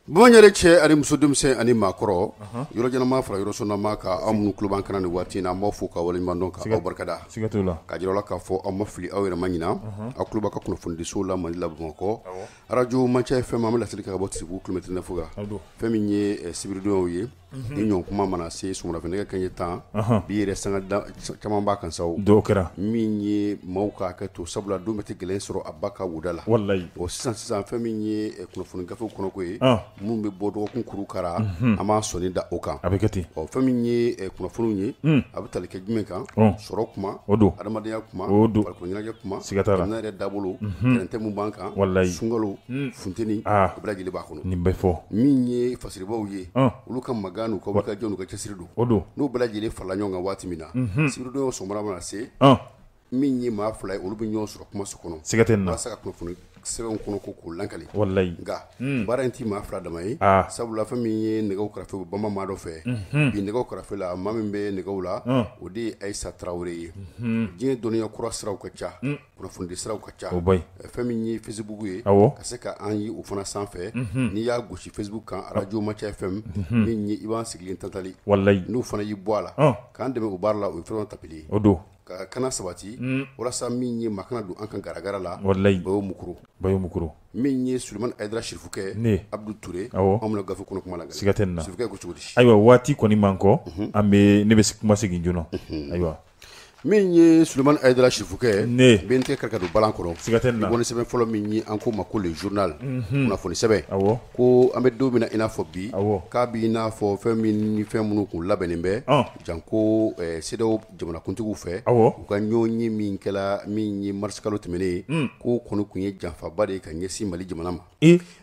Bamanan cɛ ani muso, denmisɛn ani maakɔrɔ, yɔrɔ janma fara yɔrɔ surunma, ka aw minnu tulo b'an kan nin waati in na, an b'aw fo ka waleɲuman dɔn, ka aw barikada. Siga t'o la. Ka jira la k'a fɔ aw ma fili, aw yɛrɛ ma ɲina. Aw tulo b'a ka kunnafonidiso la, Mali la, Bamakɔ, arajo Manca FM. An bɛ laseli kɛ ka bɔ Segu kilomɛtɛrɛ 9 kan. Fɛn min ye sibiridonyaw ye, ni ɲɔgɔn kuma mana se sɔgɔmada nɛgɛ kanɲɛ 10, bi yɛrɛ sanga caman b'a kan sa. Dɔw kɛra. Min ye maaw ka hakɛ to, sabula don bɛɛ tɛ gɛlɛn sɔrɔ a ba ka woda la. Walayi. O sisan sisan, fɛn min ye kunnafoni gafew kɔnɔko ye, minnu bɛ bɔ dɔgɔkun kuru kara, an b'a sɔnni da o kan. A bɛ kɛ ten. Ɔ, fɛn min ye kunnafoniw ye, a bɛ tali kɛ jumɛn kan? Sɔrɔ kuma. O don. Adamadenya kuma. O don. Farikolo ɲɛnajɛ kuma. Siga t'a la. Jamana yɛrɛ dabolo, kɛlɛtɛ mun b'an kan. Walayi. Sunkalo, funteni, o bɛɛ lajɛlen b'a kɔnɔ. Nin bɛ fɔ. Min ye fasiribaw ye, olu ka magan n'u ka wulikajɔ n'u ka cɛsiri don. O don. N'u bɛɛ lajɛlen farala ɲɔgɔn kan waati min na, sibiridon sɔgɔmada mana se, min ye maa fila ye, olu bɛ ɲɔgɔn sɔrɔ kumaso kɔnɔ. Siga tɛ nin na. Walasa ka kunnafoni sɛbɛnw kɔnɔ ko k'o lakali. Walayi. Nka baara in ti maa fila dama ye, sabula fɛn min ye nɛgɛw karafe bɛ bama maa dɔ fɛ bi. Nɛgɛw karafe la, maa min bɛ nɛgɛw la, o de ye Ayisa Tarawele ye. Diɲɛ dɔnniya kura siraw ka ca, kunnafonidi siraw ka ca. O bayi. Fɛn min ye Facebook ye, ka se ka an ye o fana sanfɛ, n'i y'a gosi Facebook kan, arajo Manca FM, min ye i b'an sigilen tantali. Walayi. N'o fana y'i bɔ a la, k'an dɛmɛ o baara la, o ye fɛn tapili ye. O don. Ka kana sabati walasa min ye maa kana don an kan garagara la. Walayi. Bayo Mukuru. Bayo Mukuru. Min ye Sulemani Ayidara Sirifukɛ. Ne. Abdou Touré. Anw bɛna gafe kɔnɔ kuma la. Siga tɛ nin na. Sirifukɛ ko cogo di? Ayiwa, waati kɔni man kɔ, an bɛ ne bɛ kuma segin joona, ayiwa. Min ye Sulemani Ayidara Sirifukɛ. Ne. Bɛ n tɛ kari ka don balan kɔrɔ. Siga tɛ nin na. Bɔ ni sɛbɛn fɔlɔ min ye, an ko ma ko Le Journal, kunnafoni sɛbɛn. Ko an bɛ don min na i n'a fɔ bi, k'a b'i n'a fɔ fɛn min ni fɛn minnu kun labɛnnen bɛ janko CEDEAO jamanakuntigiw fɛ, u ka ɲɔgɔn ye min kɛla, min ye marisikalo tɛmɛnen ye, k'o kɔni kun ye janfaba de ye ka ɲɛsin Mali jamana ma.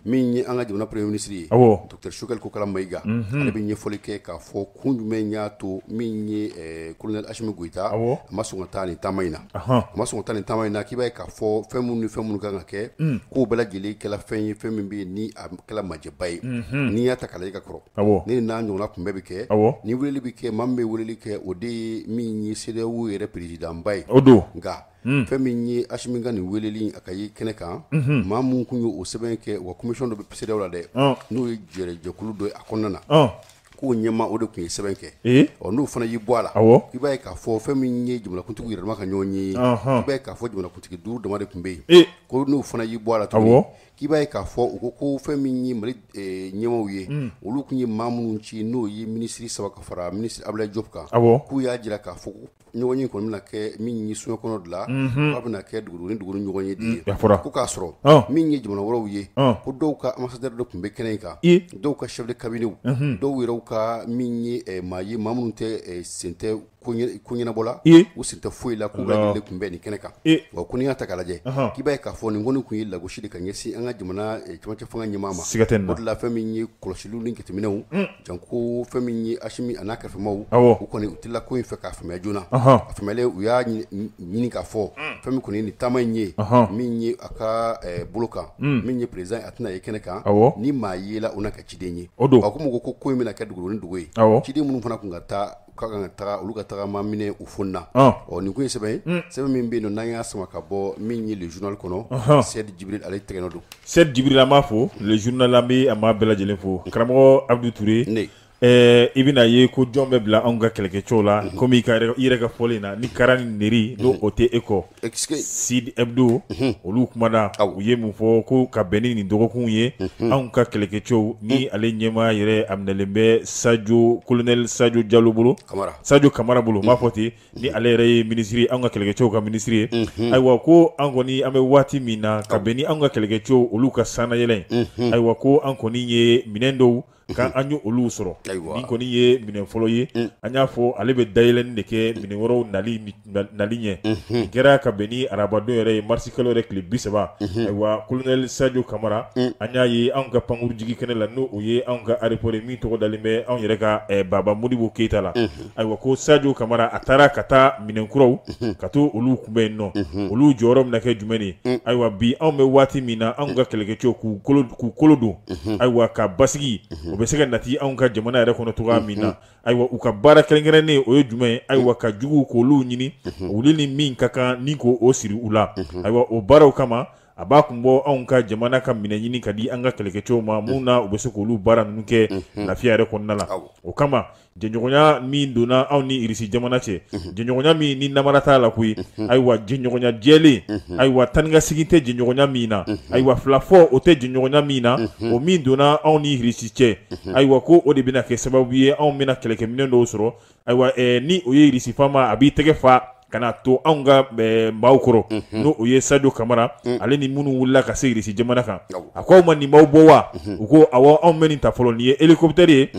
Min ye an ka jamana premier ministre ye, docteur Choguel Kokala Mayiga, ale bɛ ɲɛfɔli kɛ k'a fɔ kun jumɛn y'a to min ye colonel Assimi Goïta a ma sɔn ka taa nin taama in na. A ma sɔn ka taa nin taama in na, k'i b'a ye k'a fɔ fɛn minnu ni fɛn minnu kan ka kɛ, k'o bɛɛ lajɛlen kɛla fɛn ye, fɛn min bɛ yen ni a kɛla majɛba ye. N'i y'a ta k'a lajɛ ka kɔrɔ, ni n'a ɲɔgɔnna kunbɛn bɛ kɛ, ni weleli bɛ kɛ, maa min bɛ weleli kɛ, o de ye min ye CEDEAO yɛrɛ président ba ye. O don. Nka fɛn min ye Assimi ka nin weleli a ka ye kɛnɛ kan, maa mun kun ye o sɛbɛn kɛ, u ka commission dɔ bɛ CEDEAO la dɛ, n'o ye jɛkulu dɔ ye a kɔnɔna na, k'o ɲɛma, o de tun ye sɛbɛn kɛ. Ɔ, n'o fana y'i bɔ a la, i b'a ye k'a fɔ fɛn min ye jamanakuntigi yɛrɛ dama ka ɲɔgɔn ye, i b'a ye k'a fɔ jamanakuntigi duuru dama de tun bɛ yen. Ko n'o fana y'i bɔ a la tuguni, k'i b'a ye k'a fɔ u ko ko fɛn min ye Mali ɲɛmaw ye, olu tun ye maa minnu ci, n'o ye minisiri saba ka fara minisiri Abdoulaye Diop kan, k'u y'a jira k'a fɔ ɲɔgɔn ye kɔni bɛna kɛ min ye soɲɛ kɔnɔ de la, k'a bɛna kɛ dugu ni dugu ɲɔgɔn ye de ye. Ko k'a sɔrɔ min ye jamana wɛrɛw ye, ko dɔw ka ambassadeur dɔ tun bɛ kɛnɛ in kan, dɔw ka chef de cabinet, dɔw yɛrɛw ka min ye maa ye, maa minnu tɛ sen tɛ ko ɲɛnabɔ la, u sen tɛ foyi la, k'u bɛɛ lajɛlen tun bɛ nin kɛnɛ kan. Wa ko n'i y'a ta k'a lajɛ, k'i b'a ye k'a fɔ nin kɔni tun ye lagosi de ka ɲɛsin an ka jamana cɛmancɛ fanga ɲɛmaa ma. Siga tɛ nin na. O de la, fɛn min ye kɔlɔsiliw ni jateminɛw, janko fɛn min ye Assimi a n'a kɛrɛfɛmaw, u kɔni u tila ko in fɛ k'a faamuya joona. A faamuyalen, u y'a ɲini k'a fɔ fɛn min kɔni ye nin taama in ye, min ye a ka bolo kan, min ye président a tɛna ye kɛnɛ kan, ni maa yela, o n'a ka ciden ye. O don. A ko ko ko in bɛna kɛ dugu ni dugu ye, ciden minnu fana tun ka taa ka kan ka taga, olu ka tagama minɛ u fonna. Ɔ, nin kun ye sɛbɛn ye, sɛbɛn min bɛ yen nɔ, n'an y'a sama ka bɔ min ye Le Journal kɔnɔ, Seyidi Jibril ale tɛgɛ nɔ don. Seyidi Jibril, an b'a fo. Le Journal, an bɛ a maa bɛɛ lajɛlen fo. Karamɔgɔ Abdou Touré. Ne. I bɛna ye ko jɔn bɛ bila anw ka kɛlɛkɛcɛw la, komi i yɛrɛ ka fɔlen na, ni kara ni neri n'o o tɛ e kɔ. Sidi Hebdo, olu kumana, u ye mun fɔ? Ko ka bɛn ni nin dɔgɔkun ye, anw ka kɛlɛkɛcɛw ni ale ɲɛmaa yɛrɛ a minɛlen bɛ Sadio, colonel Sadio Jalo bolo, Sadio Kamara bolo, n b'a fɔ ten, ni ale yɛrɛ ye minisiri, anw ka kɛlɛkɛcɛw ka minisiri ye. Ayiwa, ko an kɔni an bɛ waati min na, ka bɛn ni anw ka kɛlɛkɛcɛw olu ka sannayɛlɛn, ayiwa, ko an kɔni ye minɛn dɔw kan, an ye olu sɔrɔ. Nin kɔni ye minɛn fɔlɔ ye, an y'a fɔ ale bɛ dayɛlɛnni de kɛ minɛn wɛrɛw nali ɲɛ. Nin kɛra ka bɛn ni arabadon yɛrɛ ye, marisi kalo yɛrɛ tile 30. Ayiwa, colonel Sadio Kamara, an y'a ye anw ka pankuru jigi kɛnɛ la, n'o ye anw ka aéroport ye min tɔgɔ dalen bɛ anw yɛrɛ ka Baba Modibo Keyita la. Ayiwa, ko Sadio Kamara a taara ka taa minɛn kuraw ka to olu kunbɛn yen nɔ. Olu jɔyɔrɔ bɛna kɛ jumɛn ye? Ayiwa, bi anw bɛ waati min na, anw ka kɛlɛkɛcɛw k'u kolo don, ayiwa, ka basigi o bɛ se ka nati anw ka jamana yɛrɛ kɔnɔ cogoya min na. Ayiwa, u ka baara kɛrɛnkɛrɛnnen o ye jumɛn ye? Ayiwa, ka juguw k'olu ɲini, olu ni min ka kan ni k'o siri u la. Ayiwa, o baaraw kama. A b'a kun bɔ anw ka jamana ka minɛn ɲini ka di an ka kɛlɛkɛcɛw ma mun na u bɛ se k'olu baara ninnu kɛ lafiya yɛrɛ kɔnɔna la. O kama jɛɲɔgɔnya min donna anw ni Irisi jamana cɛ, jɛɲɔgɔnya min ni namara t'a la koyi, ayiwa jɛɲɔgɔnya jɛlen, ayiwa taa ni ka segin tɛ jɛɲɔgɔnya min na, ayiwa fila fɔ o tɛ jɛɲɔgɔnya min na, o min donna anw ni Irisi cɛ, ayiwa ko o de bɛna kɛ sababu ye anw bɛna kɛlɛkɛminɛn dɔw sɔrɔ. Ayiwa ni o ye Irisi faama a b'i tɛgɛ fa ka na to anw ka maaw kɔrɔ, n'o o ye Sadio Kamara ale ni minnu wulila ka se Irisi jamana kan. A ko aw ma nin b'aw bɔ wa? U ko awɔ, anw bɛ nin ta fɔlɔ, nin ye hélicoptère ye,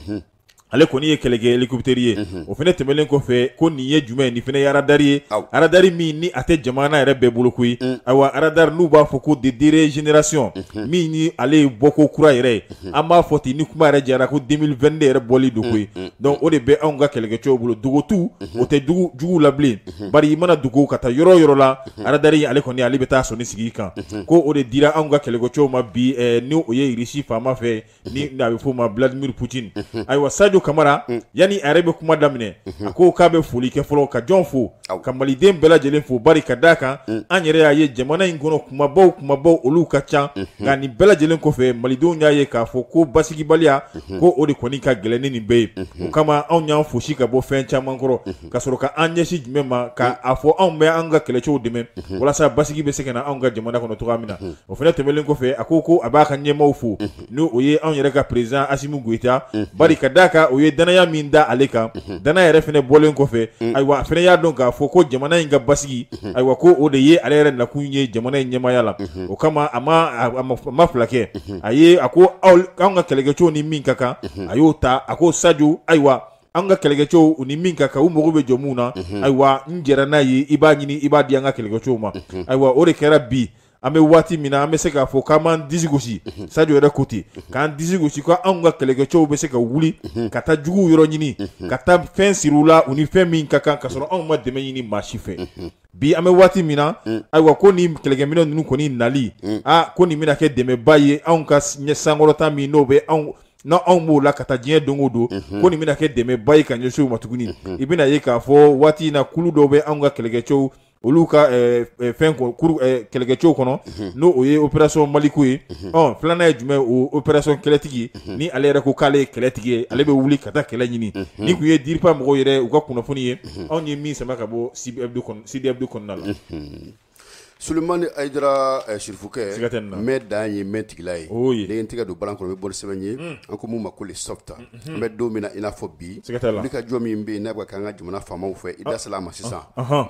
ale kɔni ye kɛlɛkɛ hélicoptère ye. O fana tɛmɛnen kɔfɛ, ko nin ye jumɛn? Nin fana ye radar ye, radar min ni a tɛ jamana yɛrɛ bɛɛ bolo koyi. Ayiwa radar n'u b'a fɔ ko de dernière génération, min ni ale ye bɔko kura yɛrɛ ye, an b'a fɔ ten ni kuma yɛrɛ jara ko 2022 yɛrɛ bɔli don koyi. Donc o de bɛ anw ka kɛlɛkɛcɛw bolo. Dogotu o tɛ juguw la bilen, bari i mana dogo ka taa yɔrɔ o yɔrɔ la, radar ale kɔni ale bɛ taa sɔnni sigi i kan. Ko o de dira anw ka kɛlɛkɛcɛw ma bi, ni o ye Irisi faama fɛ, ni a bɛ f'o ma Vladimir Poutine. Ayiwa Sadio Kamara, yanni a yɛrɛ bɛ kuma daminɛ, a ko k'a bɛ foli kɛ fɔlɔ, ka jɔn fo? Ka maliden bɛɛ lajɛlen fo, bari ka d'a kan an yɛrɛ y'a ye jamana in kɔnɔ kumabaw olu ka ca, nka nin bɛɛ lajɛlen kɔfɛ malidenw y'a ye k'a fɔ ko basigibaliya ko o de kɔni ka gɛlɛn ni nin bɛɛ ye. O kama anw y'an fosi ka bɔ fɛn caman kɔrɔ ka sɔrɔ ka an ɲɛsin jumɛn ma? Ka a fɔ anw bɛ an ka kɛlɛcɛw dɛmɛ walasa basigi bɛ se ka na anw ka jamana kɔnɔ cogoya min na. O fana tɛmɛnen kɔfɛ, a ko a b'a ka ɲɛmaaw fo, n'o o ye anw yɛrɛ ka président Assimi Goïta, bari ka d'a kan o ye danaya min da ale kan. Danaya yɛrɛ fana bɔlen kɔfɛ, ayiwa a fana y'a dɔn k'a fɔ ko jamana in ka basigi, ayiwa ko o de ye ale yɛrɛ nakun ye jamana in ɲɛmaaya la. O kama a ma fila kɛ, a ye a ko anw ka kɛlɛkɛcɛw ni min ka kan, a y'o ta. A ko Sadio, ayiwa an ka kɛlɛkɛcɛw u ni min ka kan, u mago bɛ jɔ mun na, ayiwa n jɛra n'a ye, i b'a ɲini i b'a di an ka kɛlɛkɛcɛw ma. Ayiwa o de kɛra bi an bɛ waati min na, an bɛ se k'a fɔ k'an b'an disi gosi. Sadio yɛrɛ ko ten, k'an disi gosi ko anw ka kɛlɛkɛcɛw bɛ se ka wuli ka taa juguw yɔrɔ ɲini, ka taa fɛn siri u la u ni fɛn min ka kan, ka sɔrɔ anw ma dɛmɛ ɲini maa si fɛ. Bi an bɛ waati min na, ayiwa ko nin kɛlɛkɛminɛn ninnu kɔni nali, aa ko nin bɛna kɛ dɛmɛba ye anw ka sankɔrɔta min n'o bɛ anw n'anw b'o la ka taa diɲɛ don o don, ko nin bɛna kɛ dɛmɛba ye ka ɲɛsin u ma tuguni. I bɛna ye k'a fɔ waati in na kulu dɔw bɛ anw ka kɛlɛkɛcɛw olu ka fɛn kɛlɛkɛcɛw kɔnɔ, n'o o ye opération Maliko ye. Filanan ye jumɛn? O opération kɛlɛtigi, ni ale yɛrɛ ko k'ale ye kɛlɛtigi ye, ale bɛ wuli ka taa kɛlɛ ɲini. Ni tun ye DIRPA mɔgɔw yɛrɛ u ka kunnafoni ye, anw ye min sama ka bɔ Sidi Hebdo kɔnɔna la. Sulemani Hayidara Sirifukɛ, mɛ dan ye mɛ tigila ye, ne ye n tɛgɛ don balan kɔnɔ, bɛ bɔ ni sɛbɛn ye an ko mun ma ko le soft. An bɛ don min na i n'a fɔ bi, wulikajɔ min bɛ yen n'a bɛ ka an ka jamana faamaw fɛ, i da sera a ma sisan,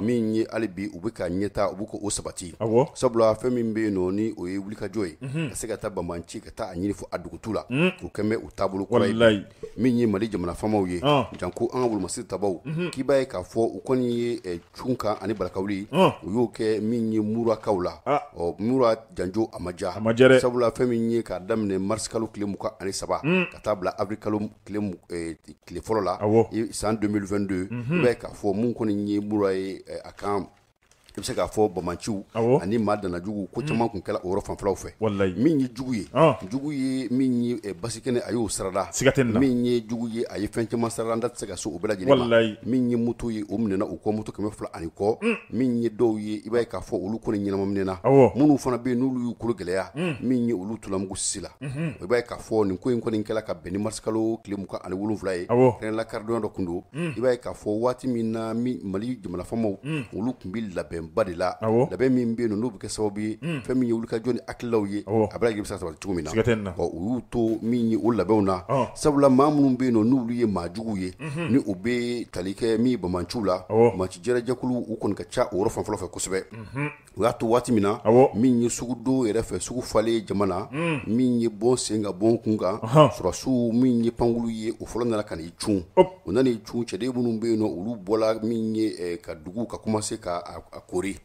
min ye hali bi u bɛ ka ɲɛta, u bɛ k'o sabati, sabula fɛn min bɛ yen nɔ ni o ye wulikajɔ ye ka se ka taa banbanci ka taa a ɲini fo a dugutu la, o kɛlen bɛ u taabolo kura ye. Min ye Mali jamana faamaw ye, janko an ka wolomasiri tabaw, k'i b'a ye k'a fɔ u kɔni ye cun kan ani barakawuli, u y'o kɛ min ye Murakaw la. Ɔ Mura janjo a ma diya, sabula fɛn min ye k'a daminɛ mars kalo tile 23 ka taa bila avril kalo tile fɔlɔ la san 2022, i b'a ye k'a fɔ mun kɔni ye Mura ye a kan, i bɛ se k'a fɔ bamanciw ani maa danajugu ko caman tun kɛra o yɔrɔ fanfɛlaw fɛ. Min ye jugu ye, jugu ye min ye basikɛnɛ a y'o sarada, min ye jugu ye a ye fɛn caman sarada, an da tɛ se ka se o bɛɛ lajɛlen ma. Min ye moto ye, o minɛna u kɔ, moto 200 ani kɔ. Min ye dɔw ye, i b'a ye k'a fɔ olu kɔni ɲɛnama minɛna. Minnu fana bɛ yen n'olu y'u kolo gɛlɛya, min ye olu tulamugu sisi la. I b'a ye k'a fɔ nin ko in kɔni kɛla ka bɛn ni mars kalo tile 27 ye, kɛrɛnkɛrɛnnenya karidonya dɔ tun don. I b'a ye k'a fɔ waati min na Mali jamana faamaw olu tun bɛ labɛnba de la, labɛn min bɛ yen n'o bɛ kɛ sababu ye fɛn min ye wulikajɔ ni hakililaw ye, a bɛɛ lajɛlen bɛ se ka sabati cogo min na. U y'u to min ye o labɛnw na, sabula maa minnu bɛ yen n'olu ye maa juguw ye, ni u bɛ tali kɛ min ye bamanciw la, banbanci jɛrɛjɛkulu u kɔni ka ca o yɔrɔ fanfɛlaw fɛ kosɛbɛ. U y'a to waati min na, min ye sugudon yɛrɛ fɛ, sugu falen jama na, min ye bɔn sen ka bɔn kun kan, sɔrɔdasiw min ye pankulu ye, o fɔlɔ nana ka n'i cun. U nana i cun, cɛden minnu bɛ yen nɔ, olu bɔla min ye ka dugu ka commencer ka a kori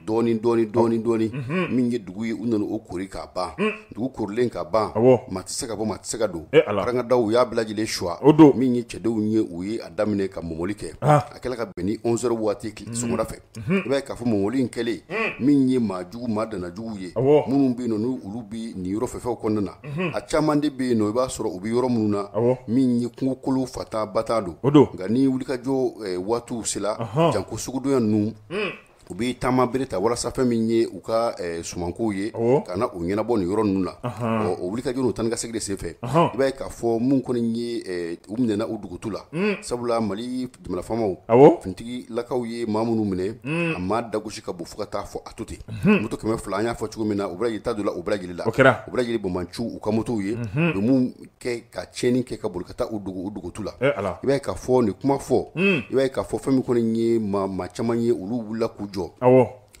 dɔɔni dɔɔni dɔɔni dɔɔni. Min ye dugu ye, u nana o kori k'a ban. Dugu korilen ka ban, maa tɛ se ka bɔ, maa tɛ se ka don. Arangadaw u y'a bɛɛ lajɛlen suwa. Min ye cɛdenw ye, u ye a daminɛ ka mɔmɔli kɛ. A kɛla ka bɛn ni 11 heures waati sɔgɔmada fɛ. I b'a ye k'a fɔ mɔmɔli in kɛlen, min ye maa jugu, maa dana jugu ye, minnu bɛ yen nɔ olu bɛ nin yɔrɔ fɛfɛw kɔnɔna na, a caman de bɛ yen nɔ, i b'a sɔrɔ u bɛ yɔrɔ minnu na, min ye kungokolo fatan batan don. Nka ni wulikajɔ waatiw sera, janko sugudonya ninnu, U bɛ taama bere ta walasa fɛn min ye u ka sumankow ye ka na u ɲɛnabɔ nin yɔrɔ ninnu na. O wulikajɔ n'u taa ni ka segin de senfɛ, i b'a ye k'a fɔ mun kɔni ye u minɛna u dugutu la, sabula Mali jamana faamaw, finitigilakaw ye maa minnu minɛ, a maa dagosi ka bon fo ka taa fɔ a to ten. Moto 200, an y'a fɔ cogo min na, u bɛɛ lajɛlen ta donna u bɛɛ lajɛlen la. O kɛra. U bɛɛ lajɛlen banbaanciw u ka motow ye, u bɛ mun kɛ ka tiɲɛni kɛ ka boli ka taa u dogo u dugutu la. I b'a ye k'a fɔ nin kuma fɔ, i b'a ye k'a fɔ fɛn min kɔni ye maa caman ye, olu wulila k'u jɔ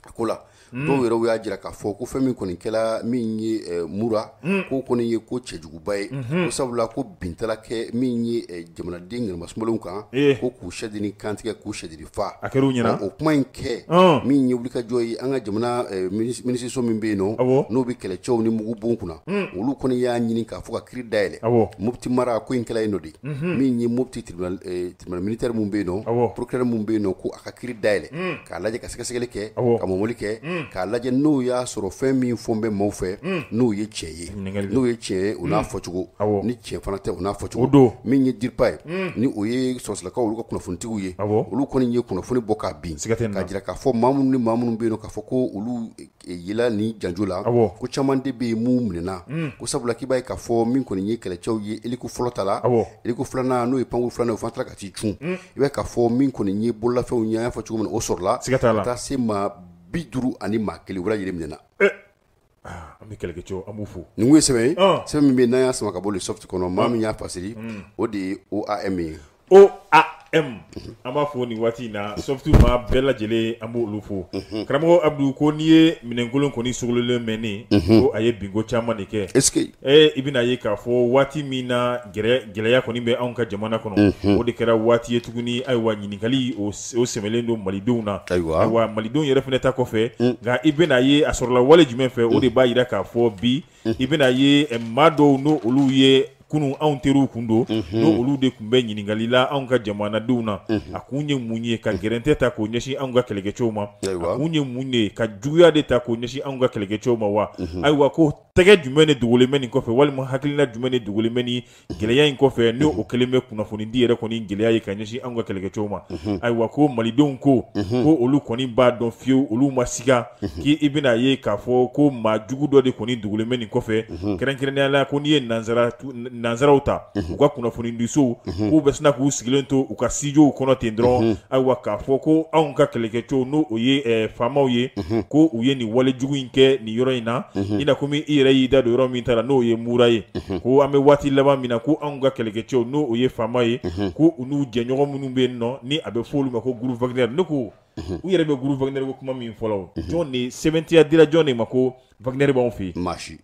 a ko la. Dɔw yɛrɛ y'a jira k'a fɔ ko fɛn min kɔni kɛla min ye Mura, ko kɔni ye ko cɛjuguba ye, ko sabula ko bintala kɛ min ye jamanaden ŋanamasumalen kan, ko k'u sɛdenni kantigɛ, k'u sɛdenni fa. A kɛra u ɲɛna. O kuma in kɛ min ye wulikajɔ ye, an ka jamana minisiriso min bɛ yen nɔ, n'o bɛ kɛlɛcɛw ni mugubon kunna, olu kɔni y'a ɲini k'a fɔ ka kiiri dayɛlɛ. Mopti mara ko in kɛla yen nɔ de, min ye Mopti tribunal militaire min bɛ yen nɔ, procureur min bɛ yen nɔ, ko a ka kiiri dayɛlɛ, k'a lajɛ ka sɛgɛsɛgɛli kɛ, ka mɔmɔli kɛ, k'a lajɛ n'o y'a sɔrɔ fɛn min fɔ bɛ maaw fɛ, n'o ye tiɲɛ ye, n'o ye tiɲɛ ye, o n'a fɔcogo, ni tiɲɛ fana tɛ, o n'a fɔcogo. Min ye DIRPA ye, ni o ye sɔrɔsilakaw olu ka kunnafonitigiw ye, olu kɔni ye kunnafoni bɔ k'a bin, k'a jira k'a fɔ maa minnu ni maa minnu bɛ yen nɔ, k'a fɔ ko olu yela ni janjo la, ko caman de bɛ yen mun minɛna, ko sabula k'i b'a ye k'a fɔ min kɔni ye kɛlɛcɛw ye hélico fɔlɔ ta la, hélico filanan n'o ye pankuru filanan, o fana taara ka t'i cun. I b'a ye k'a fɔ min kɔni ye bololafɛnw ye, an y'a fɔ cogo min na, o sɔrɔla ka taa se maa 51, u bɛɛ lajɛlen minɛna. An bɛ kɛlɛkɛcɛw, an b'u fo. Nin kun ye sɛbɛn ye, sɛbɛn min bɛ yen n'an y'a sama ka bɔ Le Soft kɔnɔ, maa min y'a fasiri, o de ye OAM ye. OAM, an b'a fo nin waati in na, Soft maa bɛɛ lajɛlen, an b'olu fo. Karamɔgɔ Abdou, ko n'i ye minɛnkolon kɔni sogololen mɛnnen, ko a ye binko caman de kɛ. Est-ce que i bɛna ye k'a fɔ waati min na gɛlɛya kɔni bɛ anw ka jamana kɔnɔ, o de kɛra waati ye tuguni. Ayiwa, ɲininkali o sɛmɛlen don malidenw na. Ayiwa, malidenw yɛrɛ fana ta kɔfɛ, nka i bɛna ye a sɔrɔla wale jumɛn fɛ, o de b'a jira k'a fɔ bi i bɛna ye maa dɔw n'o olu ye kunun anw teriw kun don, n'o olu de tun bɛ ɲininkali la anw ka jamanadenw na. A kun ye mun ye ka gɛrɛntɛ ta k'o ɲɛsin anw ka kɛlɛkɛcɛw ma? A kun ye mun ye ka juguya de ta k'o ɲɛsin anw ka kɛlɛkɛcɛw ma wa? Ayiwa, ko tɛgɛ jumɛn de dogolen bɛ nin kɔfɛ, walima hakilina jumɛn de dogolen bɛ nin gɛlɛya in kɔfɛ, n'o o kɛlen bɛ kunnafonidi yɛrɛ kɔni gɛlɛya ye ka ɲɛsin anw ka kɛlɛkɛcɛw ma? Ayiwa, ko malidenw ko olu kɔni b'a dɔn fiyewu, olu ma siga k'i bɛna ye k'a fɔ ko maa jugu dɔ de kɔni dogolen bɛ nin kɔfɛ, kɛrɛnkɛrɛnnenya la ko n'i ye nanzaraw ta u ka kunnafonidisow, k'u bɛ sina k'u sigilen to u ka studio kɔnɔ ten dɔrɔn. Ayiwa, k'a fɔ ko anw ka kɛlɛkɛcɛw, n'o o ye faamaw ye, ko u ye nin wale jugu in kɛ nin yɔrɔ in na, i n'a komi i yɛrɛ y'i da don yɔrɔ min ta la, n'o ye Mura ye, ko an bɛ waati laban min na, ko anw ka kɛlɛkɛcɛw, n'o o ye faama ye, ko u n'u jɛɲɔgɔn minnu bɛ yen nɔ, ni a bɛ fɔ olu ma ko groupe Wagner. Ne ko u yɛrɛ bɛ groupe Wagner ko kuma min fɔlɔ, jɔn de sɛbɛntiya dira jɔn de ma ko Wagner b'anw fɛ yen? Maa si.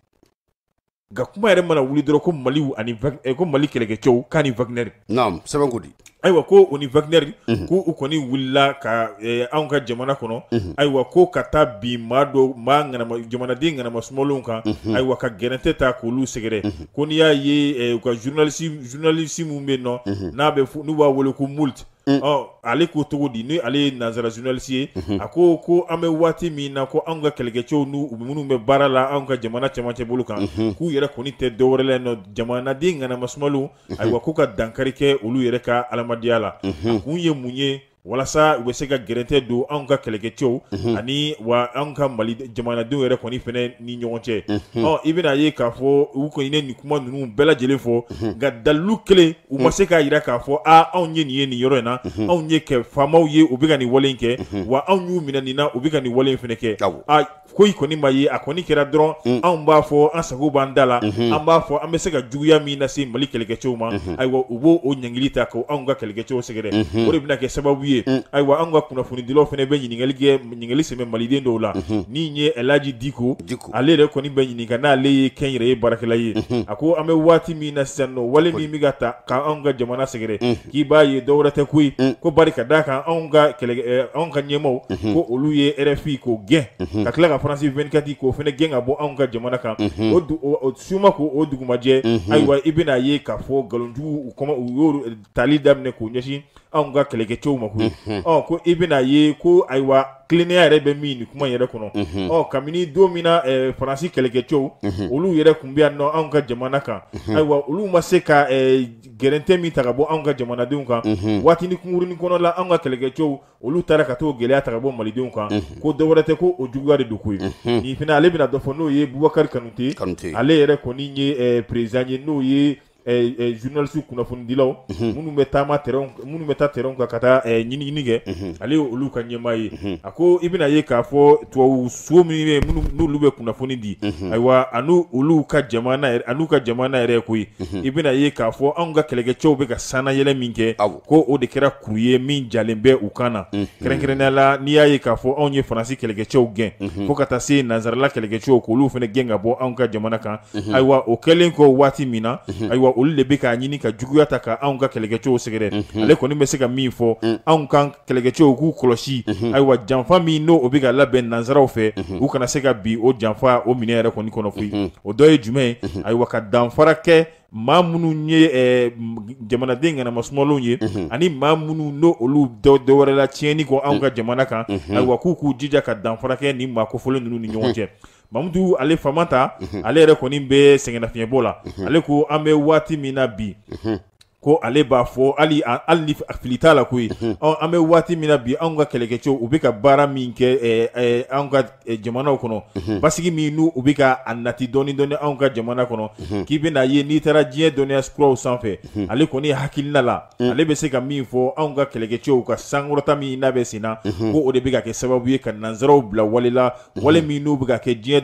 Nka kuma yɛrɛ mana wuli dɔrɔn ko Mali ani ko Mali kɛlɛkɛcɛw k'a ni Wagner. Naam, sɛbɛn ko di? Ayiwa, ko o ni Wagner, ko u kɔni wulila ka anw ka jamana kɔnɔ, ayiwa, ko ka taa bin maa dɔw, maa ŋanama, jamanaden ŋanama sumalenw kan, ayiwa, ka gɛrɛntɛ ta k'olu sɛgɛrɛ. Ko n'i y'a ye u ka journaliste min bɛ yen nɔ, n'a bɛ n'u b'a wele ko Moult, ale ko cogo di, ni ale ye nanzara journaliste ye, a ko ko an bɛ waati min na, ko anw ka kɛlɛkɛcɛw n'u minnu bɛ baara la anw ka jamana cɛmancɛ bolo kan, k'u yɛrɛ kɔni tɛ dɔwɛrɛ la yen nɔ, jamanaden ŋanama sumalenw, ayiwa, k'u ka dankari kɛ olu yɛrɛ ka adamadenya la. A kun ye mun ye? Walasa u bɛ se ka gɛrɛntɛ don anw ka kɛlɛkɛcɛw ani wa anw ka Mali jamanadenw yɛrɛ kɔni fɛnɛ ni ɲɔgɔn cɛ. I bɛna ye k'a fɔ u kɔni ye nin kuma ninnu bɛɛ lajɛlen fɔ, nka dalilu kelen u ma se k'a jira k'a fɔ aa anw ye nin ye nin yɔrɔ in na, anw ye kɛ faamaw ye, u bɛ ka nin wale in kɛ, wa anw y'u minɛ nin na, u bɛ ka nin wale in fɛnɛ kɛ. Ko i kɔni ma ye, a kɔni kɛra dɔrɔn anw b'a fɔ an sago b'an da la, an b'a fɔ an bɛ se ka juguya min lase Mali kɛlɛkɛcɛw ma, ayiwa, u b'o o ɲangili ta k'o anw ka kɛlɛkɛcɛw sɛgɛrɛ. O de bɛna kɛ sababu ye, ayiwa, anw ka kunnafonidilaw fana bɛ ɲininkali kɛ, ɲininkali sɛmɛ maliden dɔw la. Ni ye Elhaji Diko, ale yɛrɛ kɔni bɛ ɲininka n'ale ye kɛnyɛrɛye baarakɛla ye. A ko an bɛ waati min na sisan nɔ, wale min bɛ ka ta k'anw ka jamana sɛgɛrɛ, k'i b'a ye dɔwɛrɛ tɛ koyi, ko bari ka d'a kan anw ka kɛlɛ, anw ka ɲɛmaaw, ko olu ye RFI k'o gɛn, ka tila ka France 24 k'o fana gɛn ka bɔ anw ka jamana kan, o suma k'o dugumajɛ. Ayiwa, i bɛna ye k'a fɔ nkalonjugu u y'o tali daminɛ k'o ɲɛsin anw ka kɛlɛkɛcɛw ma koyi. Ɔ ko i bɛna ye ko ayiwa tilennenya yɛrɛ bɛ min nin kuma yɛrɛ kɔnɔ. Ɔ kabini don min na Faransi kɛlɛkɛcɛw olu yɛrɛ tun bɛ yan nɔ anw ka jamana kan, ayiwa olu ma se ka gɛrɛntɛ min ta ka bɔ anw ka jamanadenw kan, waatinin kunkurunin kɔnɔ la anw ka kɛlɛkɛcɛw olu taara ka t'o gɛlɛya ta ka bɔ malidenw kan, ko dɔ wɛrɛ tɛ ko o juguya de don koyi. Nin fana ale bɛna dɔ fɔ n'o ye Bubakari Kanute, ale yɛrɛ kɔni ye président ye n'o ye journaliste kunnafonidilaw minnu bɛ taama terrain minnu bɛ taa terrain kan ka taa ɲiniɲini kɛ, ale ye olu ka ɲɛmaa ye. A ko i bɛna ye k'a fɔ tubabu so minnu bɛ minnu n'olu bɛ kunnafoni di, ayiwa ani olu ka jamana yɛrɛ an'u ka jamana yɛrɛ koyi, i bɛna ye k'a fɔ anw ka kɛlɛkɛcɛw bɛ ka sannayɛlɛ min kɛ, ko o de kɛra kuru ye min jalen bɛ u kan na. Kɛrɛnkɛrɛnnenya la n'i y'a ye k'a fɔ anw ye Faransi kɛlɛkɛcɛw gɛn fo ka taa se nansarala kɛlɛkɛcɛw k'olu fana gɛn ka bɔ anw ka jamana kan, ayiwa o kɛlen kɔ waati min na, ayiwa olu de bɛ k'a ɲini ka juguya ta ka anw ka kɛlɛkɛcɛw sɛgɛrɛ. Ale kɔni bɛ se ka min fɔ, anw ka kɛlɛkɛcɛw k'u kɔlɔsi, ayiwa janfa min n'o o bɛ ka labɛn nansaraw fɛ, u kana se ka bin o janfa o minɛ yɛrɛ kɔni kɔnɔ koyi. O dɔ ye jumɛn ye? Ayiwa ka danfara kɛ maa minnu ye jamanaden ŋanama sumalenw ye ani maa minnu n'o olu dɔ wɛrɛ la tiɲɛni kɔ anw ka jamana kan, ayiwa k'u k'u jija ka danfara kɛ nin maa kofɔlen ninnu ni ɲɔgɔn cɛ. Mamudu ale Famanta, ale yɛrɛ kɔni bɛ sɛgɛnnafiɲɛbɔ la. Ale ko an bɛ waati min na bi, ko ale b'a fɔ hali ni fili t'a la koyi, an bɛ waati min na bi anw ka kɛlɛkɛcɛw u bɛ ka baara min kɛ anw ka jamanaw kɔnɔ, basigi min n'u u bɛ ka a nati dɔɔni dɔɔni anw ka jamana kɔnɔ, k'i bɛna ye n'i taara diɲɛ dɔnniya kuraw sanfɛ, ale kɔni hakilina la ale bɛ se ka min fɔ anw ka kɛlɛkɛcɛw ka sankɔrɔta min n'a bɛ sen na, ko o de bɛ ka kɛ sababu ye ka nansaraw bila wale la, wale min n'u bɛ ka kɛ diɲɛ